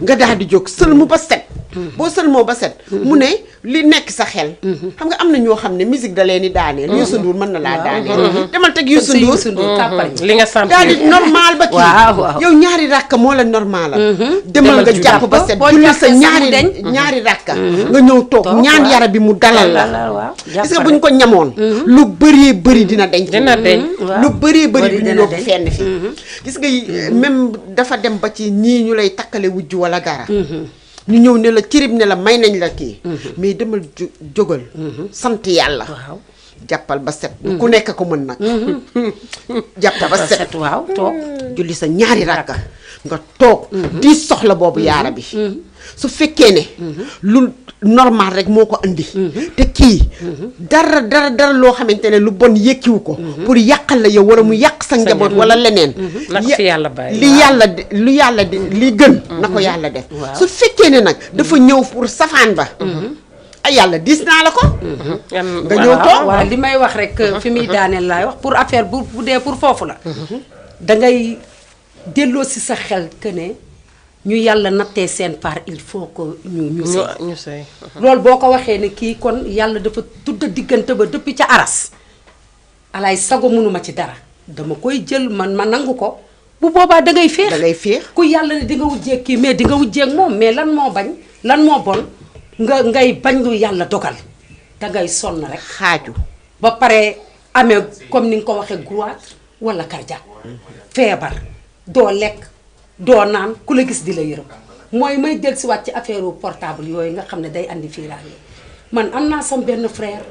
nga daal di jóg sël mu ba set boo sëlmoo ba set mu ne li nekk sa xel xam nga am na ñoo xam ne musique da leen di daaneel Youssou Ndour mën na laa daaneel demal teg Youssou Ndour li nga sant daal di normal ba kii yow ñaari rakka moo la normalal demal nga jàpp ba set julli sa ñaari rakka nga ñëw toog ñaan yara bi mu dalal la gis nga buñ ko ñamoon lu bëree bëri dina denc lu bëree bëri du ñu yóbbu fenn fi gis nga même dafa dem ba ci ñii ñu lay takkale wujj wala dara ñu ñëw ne la cirib ne la may nañ la kii mais demal jógal sant yàlla jàppal ba set ku nekk ko mën nag jàppal ba set waaw toog julli sa ñaari rakka nga toog di soxla boobu yaara bi su fekkee ne lu normal rek moo ko andi te kii dara loo xamante ne lu bon yëkkiwu ko pour yàqal la yow wala mu yàq sa njaboot wala leneen lu yàlla di li gën na ko yàlla def su fekkee ne nag dafa ñëw pour safaan ba ay yàlla dis naa la ko nga ñëw toog waaw li may wax rek fi muy daaneel laay wax pour affaire bu dee pour foofu la dangay delloo si sa xel que ne ñu yàlla nattee seen part il faut que ñu sëy loolu boo ko waxee ne kii kon yàlla dafa tudd diggante ba depuis ca aras alaay sago mënuma ci dara dama koy jël ma nangu ko bu boobaa dangay féex ku yàlla ne di nga wujjeeg kii mais di nga wujjeeg moom mais lan moo bañ lan moo bon ngay bañ lu yàlla dogal dangay sonn rek xaaju ba pare amee comme ni nga ko waxee goitre wala cardiaque feebar doo lekk doo naan ku la gis di la yërëm mooy may del si waat ci affaire portable yooyu nga xam ne day andi fiiraange man am naa sam benn frère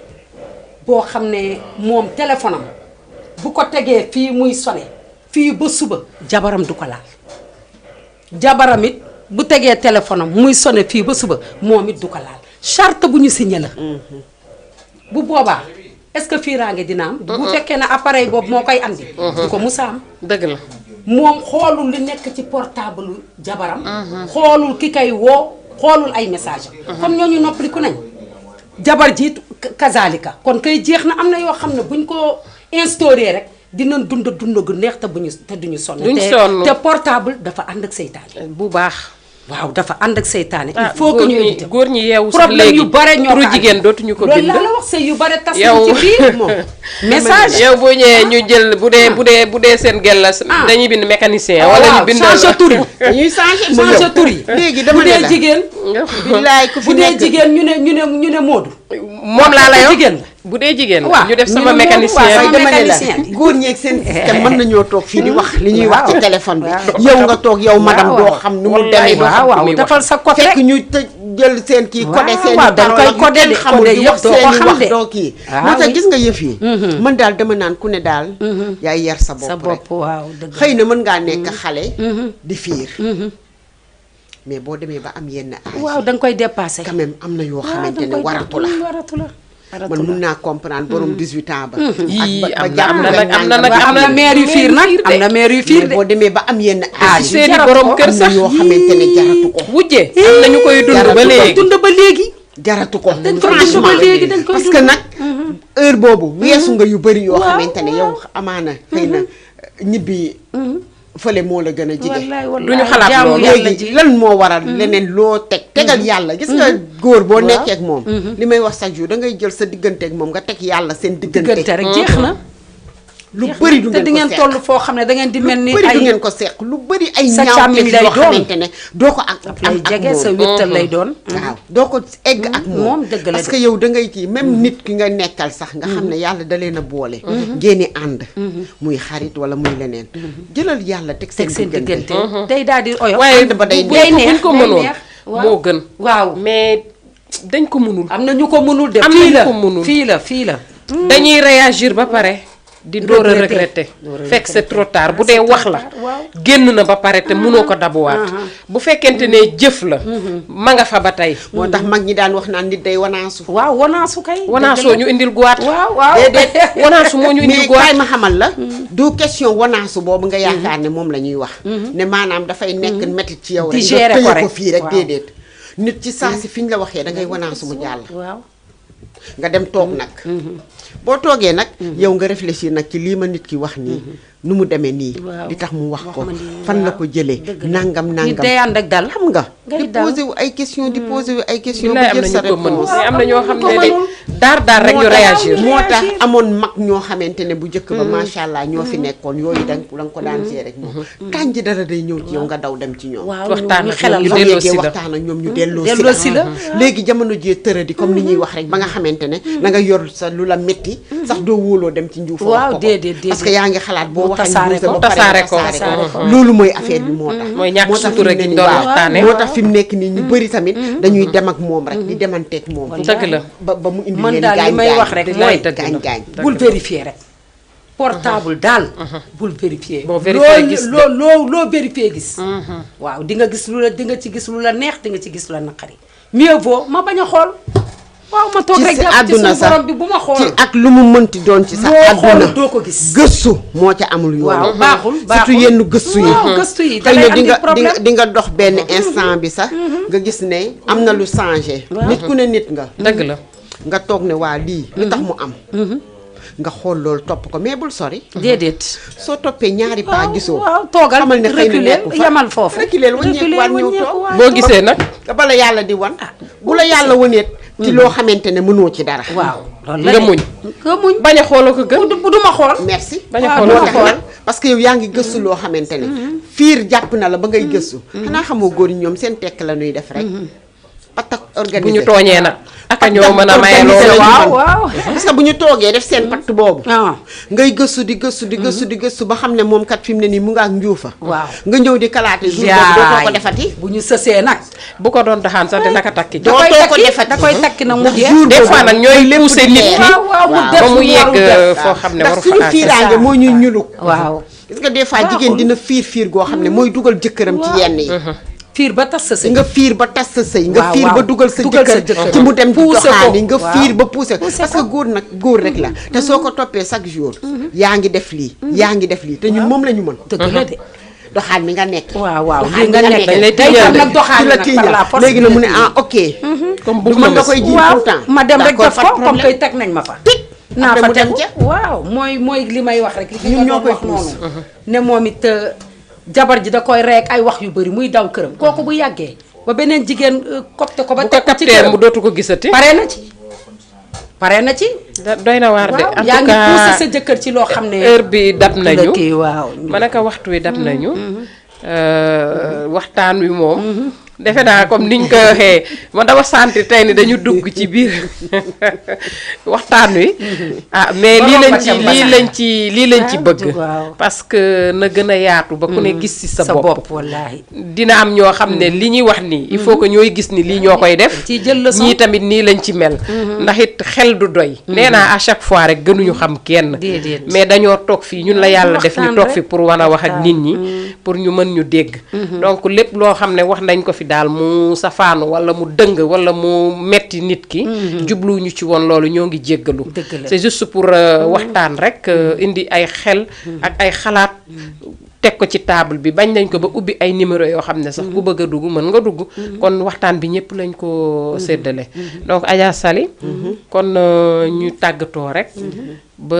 boo xam ne moom téléphone am bu ko tegee fii muy sone fii ba suba jabaram du ko laal jabaram it bu tegee téléphone am muy sone fii ba suba moom it du ko laal charte bu ñu signé la bu boobaa est-ce que fiiraange dina am bu fekkee ne appareil boobu moo koy andi du ko musa am dëgg la moom xoolul li nekk ci portable jabaram xoolul ki kay woo xoolul ay message comme ñooñu noppaliku nañ jabar jiit kazalika kon kay jeex na am na yoo xam ne buñ ko instauré rek dinañ dund gu neex te duñu sonn te portable dafa ànd ak seytaane bu baax waaw dafa ànd ak seytaane il faut que ñu éviter góor ñi yeewu sax problème yu bare ñoo turu jigéen dootuñu ko bind loolu laa la wax sëy yu bare tas ci biir moom message yow boo ñëwee ñu jël bu dee seen gel la dañuy bind mécanicien wala ñu bind changer tur yi dañuy changer tur yi léegi dama ne la jigéen billaay ku fi bu dee jigéen ñu ne Moodu moom laa la yow jigéen bu dee jigéen waaw ñu def sama mécanicien dama ne la góor ñeeg seen système mën nañoo toog fii di wax li ñuy wax ci téléphone bi yow nga toog yow madame doo xam nu mu demee waaw defal sa côté fekk ñu jël seen kii codé seen dañ koy codé de xamul di wax doo ko seen xam wax de doo kii moo tax gis nga yëf yi man daal dama naan ku ne daal yaay yar sa bopp rek waaw dëgg xëy na mën ngaa nekk xale di fiir mais boo demee ba am yenn âge waaw da nga koy dépassé quand même am na yoo xamante ne waratu la man mun naa comprendre borom 18 ans ba yii am na mère yu fiir nag am na mère yu fiir de boo demee ba am yenn âge seeni borom kër am na sax yoo xamante ne jaratu ko wujje am na ñu koy dund ba léegi jaratu ko dañ koy dund ba léegi dañ koy parce que nag heure boobu weesu nga yu bëri yoo xamante ne yow amaana xëy na ñibbi fële moo la gën a jige duñu xalaat loolu léegi lan moo waral leneen loo tegal yàlla gis nga góor boo nekkee ak moom li may wax chaque jour da ngay jël sa diggante ak moom nga teg yàlla seen diggante rek jeex na lu bëri du te di ngeen toll foo xam ne da ngeen di mel ni bëri du ngeen ko seq lu bëri ay sa ñaaw càmmiñ lay yoo doon xamante ne doo ko ak lay jege sa wéttal lay doon waaw doo ko egg ak moom dëgg la parce que yow da ngay kii même nit ki nga nekkal sax nga xam ne yàlla da leen a boole génne ànd muy xarit wala muy leneen jëlal yàlla teg seen diggante day daal di oyof waaye ànd ba day buñ ko mënoon moo gën waaw mais dañ ko mënul am na ñu ko mënul de am fii nañu la ko mënul fii la dañuy réagir ba pare di door a regretter fekk c'est trop tard bu dee wax la génn na ba pare te mënoo ko dabuwaat bu fekkente ne jëf la ma nga fa ba tey moo tax mag ñi daan wax naan nit day wanaasu waaw wanaasu kay wanaasoo ñu indil guwaat waaw déedéet wanaasu moo ñu indil mais guwaat kaay ma xamal la du question wanaasu boobu nga yaakaar ne moom la ñuy wax ne maanaam dafay nekk métti ci yow rek nga tëye ko fii rek déedéet nit ci saa si fi ñu la waxee da ngay wanaasu mu jàll waaw nga dem toog nag boo toogee nag yow nga réfléchir nag ci lii ma nit ki wax nii nu mu demee nii di tax mu wax ko fan la ko jëlee nangam nit day ànd ak dal xam nga di posé wu ay question di posé wu ay question ba jël sa réponse am na ñoo xam ne daar rek ñu réagir moo tax amoon mag ñoo xamante ne bu njëkk ba macha allah ñoo fi nekkoon yooyu da nga ko daan see rek moom tànj dara day ñëw ci yow nga daw dem ci ñoom waxtaan ak xelal ñoom ñu delloo si la waxtaan ak ñoom ñu delloo si la léegi jamono jee tëradi comme ni ñuy wax rek ba nga xamante ne da nga yor sa lu la métti sax doo wóoloo dem ci njuufa wax ko parce que yaa ngi xalaat boo waxee ba pare tasaare ko loolu mooy affaire bi moo tax mooy ñàkk sutura gi ñu doon waxtaane moo tax fi mu nekk nii ñu bëri tamit dañuy dem ak moom rek di demanteeg moom dëgg la ba mu indi man leen daal li may wax rek mooy gaañ bul vérifier rek portable daal bul vérifier boo vérifier gis loo vérifier gis waaw di nga gis lu la di nga ci gis lu la neex di nga ci gis lu la naqari mieux vaut ma bañ a xool waaw ma toog rek jàpp ci suñu borom bi bu ma xool ci ak lu mu mënti doon ci sa àdduna doo ko gis gëstu moo ca amul yoon waaw baaxul surtout yenn gëstu yi gëstu yi xëy na di nga dox benn instant bi sax nga gis ne am na lu changé nit ku ne nit nga dëgg la nga toog ne waa lii lu tax mu am nga xool loolu topp ko mais bul sori déedéet soo toppee ñaari pas gisoo waaw toogal xamal ne xëy na reculer nekku fa yamal foofu reculer waññeekuwaat ñëw toog boo gisee nag bala yàlla di wan bu la yàlla waneet ci loo xamante ne mënoo ci dara waaw nga muñ bañ a xooloo ko gën bu duma xool merci bañ a xooloo ko gën parce que yow yaa ngi gëstu loo xamante ne fiir jàpp na la ba ngay gëstu xanaa xamoo góor ñi ñoom seen tekk la ñuy def rek patak organisé bu ñu tooñee nag aka ñoo mën a maye loolu waaw parce que bu ñu toogee def seen patt boobu ngay gëstu di gëstu ba xam ne moom kat fi mu ne nii mu nga ak njuufa waaw nga ñëw di kalaate jour boobu dootoo ko defati bu ñu sësee nag bu ko doon daxaan sax dina ko takki dootoo ko defati da koy takki nag mu jeex des fois nag ñooy pousser nit ki ba mu yegg foo xam ne waru ndax suñu fiiraange moo ñuy ñuluk waaw gis nga des fois jigéen dina fiir goo xam ne mooy dugal jëkkëram ci yenn yi fiir ba tas sa sëy nga fiir ba tas sa sëy nga fiir ba dugal sa jëkkër ci mu dem di doxaani nga fiir ba poussé parce que góor nag góor rek la te soo ko toppee chaque jour yaa ngi def lii yaa ngi def lii te ñun moom la ñu mën dëgg la de doxaan mi nga nekk waaw doxaan mi nga nekk dañ lay day tiiñal nag doxaan la nag par la force léegi na mu ne ah ok comme du mën nga koy ji tout le temps ma dem rek d'accord, def pas de ko comme problème. koy teg nañ ma fa naa après fa mu dem tegu ca. waaw mooy li may wax rek li Ñun nga ñoo doon koy wax noonu ne moom it jabar ji da koy reek ay wax yu bëri muy daw këram kooku bu yàggee ba beneen jigéen copte ko ba bu ko teg ko ci captee këram mu dootu ko gisati pare na ci doy na waar de en yaa tout ngi poussé cas sa jëkkër ci loo xam ne heure bi dab nañu kii waaw ma ne ko waxtu wi dab nañu waxtaan wi moom defe naa comme niñ ko waxee man dama sentir tey ni dañu dugg ci biir waxtaan wi ah mais lii lañ ci bëgg parce que na gën a yaatu ba ku ne gis ci sa bopp wallaahi dina am ñoo xam ne li ñuy wax nii il faut que ñooy gis ni lii ñoo koy def ci jël leçon ñii tamit nii lañ ci mel ndax it xel du doy nee naa à chaque fois rek gënuñu xam kenn déedéet mais dañoo toog fii ñun la yàlla def ñu toog fi pour wan a wax ak nit ñi pour ñu mën ñu dégg donc lépp loo xam ne wax nañ ko fi daal mu safaanu wala mu dëng wala mu metti nit ki jubluñu ci woon loolu ñoo ngi jéggalu c'est juste pour waxtaan rek indi ay xel ak ay xalaat teg ko ci table bi bañ nañ ko ba ubbi ay numéro yoo xam ne sax ku bëgg a dugg mën nga dugg kon waxtaan bi ñëpp lañ ko séddale donc Adja Sali kon ñu tàggatoo rek ba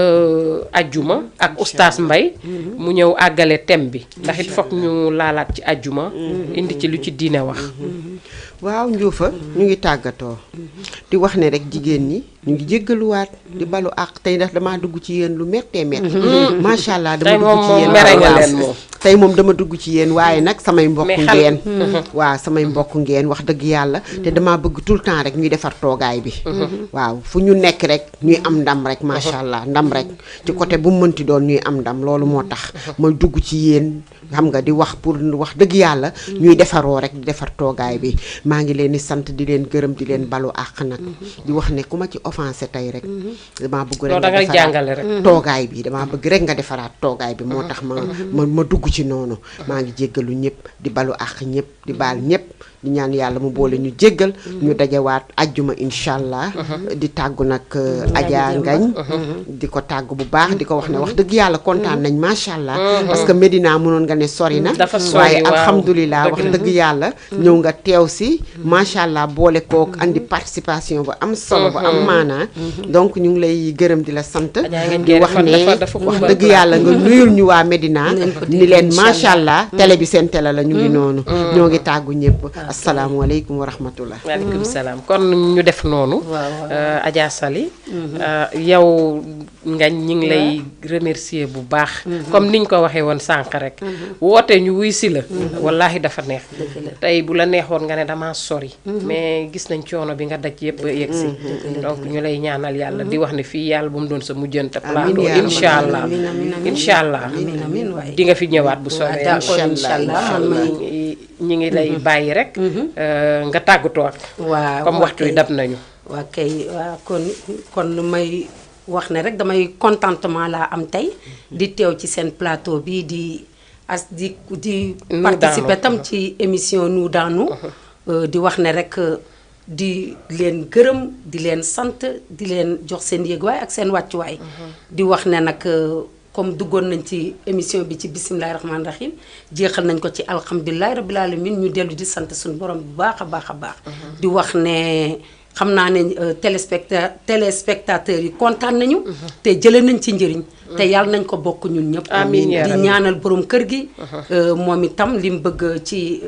ajjuma ak oustaz Mbay mu ñëw àggale thème bi ndax it foog ñu laalaat ci ajjuma indi ci lu ci diine wax waaw njuufa ñu ngi tàggatoo di wax ne rek jigéen ñi ñu ngi jéggaluwaat di balu àq tey ndax damaa dugg ci yéen lu méttee métti macha allah dama dugg ci yéen mere nga leen moom tey moom dama dugg ci yéen waaye nag samay mbokk ngeen waaw samay mbokk ngeen wax dëgg yàlla te damaa bëgg tout le temps rek ñuy defar toogaay bi waaw fu ñu nekk rek ñuy am ndam rek macha allah ndam rek ci côté bu mu mënti doon ñuy am ndam loolu moo tax mooy dugg ci yéen xam nga di wax pour wax dëgg yàlla ñuy defaroo rek di defar toogaay bi maa ngi leen di sant di leen gërëm di leen balu àq nag di wax ne ku ma ci offensé tey rek damaa bëgg rek nga defaraat toogaay bi damaa bëgg rek nga defaraat toogaay bi moo tax ma dugg ci noonu maa ngi jéggalu ñëpp di balu àq ñëpp di baal ñëpp di ñaan yàlla mu boole ñu jéggal ñu dajawaat ajjuma incha allah di tàggu nag Adja Ngañ di ko tàggu bu baax di ko wax ne wax dëgg yàlla kontaan nañ macha allah parce que Médina mënoon nga ne sori na waaye alhamdulilah wax dëgg yàlla ñëw nga teew si macha allah boole kook andi participation bu am solo bu am maanaa donc ñu ngi lay gërëm di la sant di wax ne wax dëgg yàlla nga nuyul ñu waa Médina ni leen macha allah télé bi seen télé la ñu ngi noonu ñoo ngi tàggu ñëpp asalaamualeykum wa rahmatullah waaleykum salaam kon ñu def noonu Adja Sali yow Ngañ ñi ngi lay remercier bu baax comme niñ ko waxee woon sànq rek woote ñu wuy si la wallaahi dafa neex tey bu la neexoon nga ne dama sori mais gis nañ coono bi nga daj yëpp ba yegg si donc ñu lay ñaanal yàlla di wax ne fii yàlla bu mu doon sa mujjante plateau incha allah incha allah di nga fi ñëwaat bu soobee incha allah ñi ngi lay bàyyi rek nga tàggatoo ak comme waxtu wi dab nañu waa kay waa kon may wax ne rek damay contentement laa am tey di teew ci seen plateau bi di participer tam ci émission Nous dans nous di wax ne rek di leen gërëm di leen sant di leen jox seen yéeguwaay ak seen wàccuwaay di wax ne nag comme duggoon nañ ci émission bi ci bisimilahi rahmaani rahim jeexal nañ ko ci alhamdulilahi rabil alamin ñu dellu di sant suñu borom bu baax a baax a baax di wax ne xam naa ne téléspectateurs yi kontaan nañu te jëlee nañ ci njëriñ te yàlla nañ ko bokk ñun ñëpp di ñaanal borom kër gi moom itam li mu bëgg ci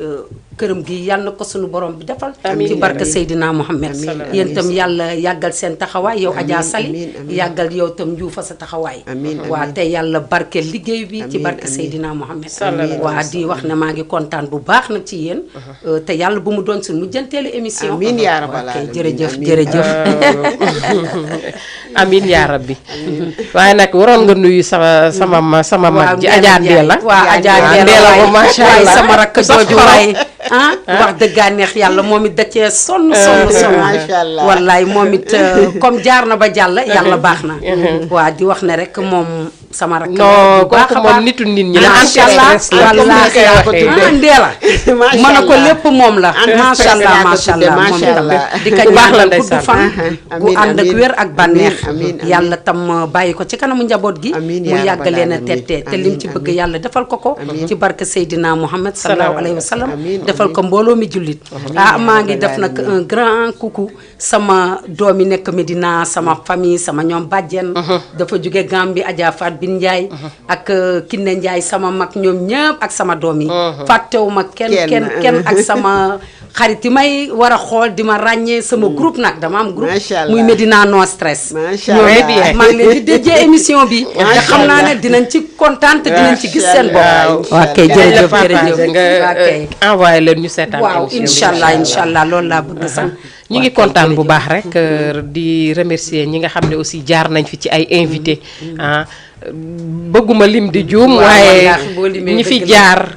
këram gi yàlla na ko suñu borom bi defal ci barke Seydina Mohamed yéen itam yàlla yàggal seen taxawaay yow Adja Sali yàggal yow itam njuufa sa taxawaay waa te yàlla barke liggéey bi ci barke Seydina Mohamed waa di wax ne maa ngi kontaan bu baax nag ci yéen te yàlla bu mu doon suñu mujjanteelu émission amiin yaa rabbal jërëjëf jërëjëf amiin yaa rabbi waaye nag waroon nga nuyu sama mag ji Adja Ndéla waaw Adja Ndéla moom macha allah sama rakk jooju waay wax dëggaa neex yàlla moom it da cee sonn wallaay moom it comme jaar na ba jàll yàlla baax na waa di wax ne rek moom sama rakk non kooku moom nitu nit ñi la macha allah wallaahi Ndéla mën na ko lépp moom la macha allah macha allah moom di ko ñaanal gudd fan gu ànd ak wér ak bànneex yàlla tam bàyyi ko ci kanamu njaboot gi mu yàgg leen a tette te lim ci bëgg yàlla defal ko ci barke Seydina Mohamed sallallahu alayhi wa sallam defal ko mbooloo mi jullit maa ngi def nag un grand coucou sama doom yi nekk Médina sama famille sama ñoom bàjjen dafa jóge Gambie Adja Fat Bin Ndiaye ak Kiné Ndiaye sama mag ñoom ñëpp ak sama doom yi fàttewuma kenn ak sama xarit yi may war a xool di ma ràññee sama groupe nag dama am groupe muy Médina no stress ñoom maa ngi leen di déjee émission bi te xam naa ne dinañ ci kontaan te dinañ ci gis seen bopp waaw kay jërëjëf nga envoyé leen ñu seetaan waaw incha allah loolu laa bëgg sax ñi ngi kontaan bu baax rek di remercier ñi nga xam ne aussi jaar nañ fi ci ay invité bëgguma lim di juum waaye ñi fi jaar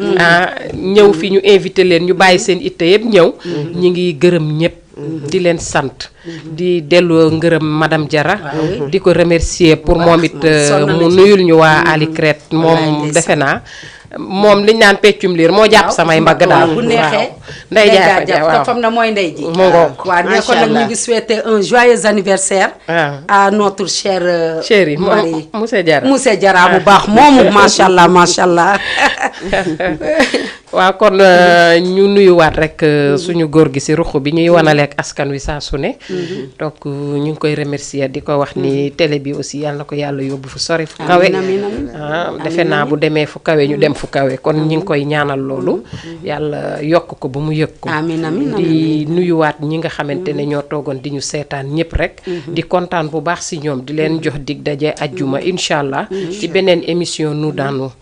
ñëw fi ñu invité leen ñu bàyyi seen itte yëpp ñëw ñi ngi gërëm ñëpp di leen sant di delloo ngërëm madame Diarra di ko remercier pour moom it mu nuyul ñu waa Ali Crête moom defe naa moom liñ naan peccum liir moo jàpp samay mbagg daal bu neexee ndey jaay te fam na mooy ndey ji mu ngoog waaw ne ko nag ñu ngi souhaiter un joyeux anniversaire à notre cher chéri monsieur Diarra bu baax moomu macha allah macha allah waaw kon ñu nuyuwaat rek suñu góor gi ci ruq bi ñuy wanaleek askan wi saa su ne donc ñu ngi koy remercier di ko wax ni télé bi aussi yàlla na ko yàlla yóbbu fu sori fu kawe defe naa bu demee fu kawe ñu dem fu kawe kon ñu ngi koy ñaanal loolu yàlla yokk ko ba mu yëg ko di nuyuwaat ñi nga xamante ne ñoo toogoon di ñu seetaan ñëpp rek di kontaan bu baax ci ñoom di leen jox dig daje ajjuma incha allah ci beneen émission Nous dans nous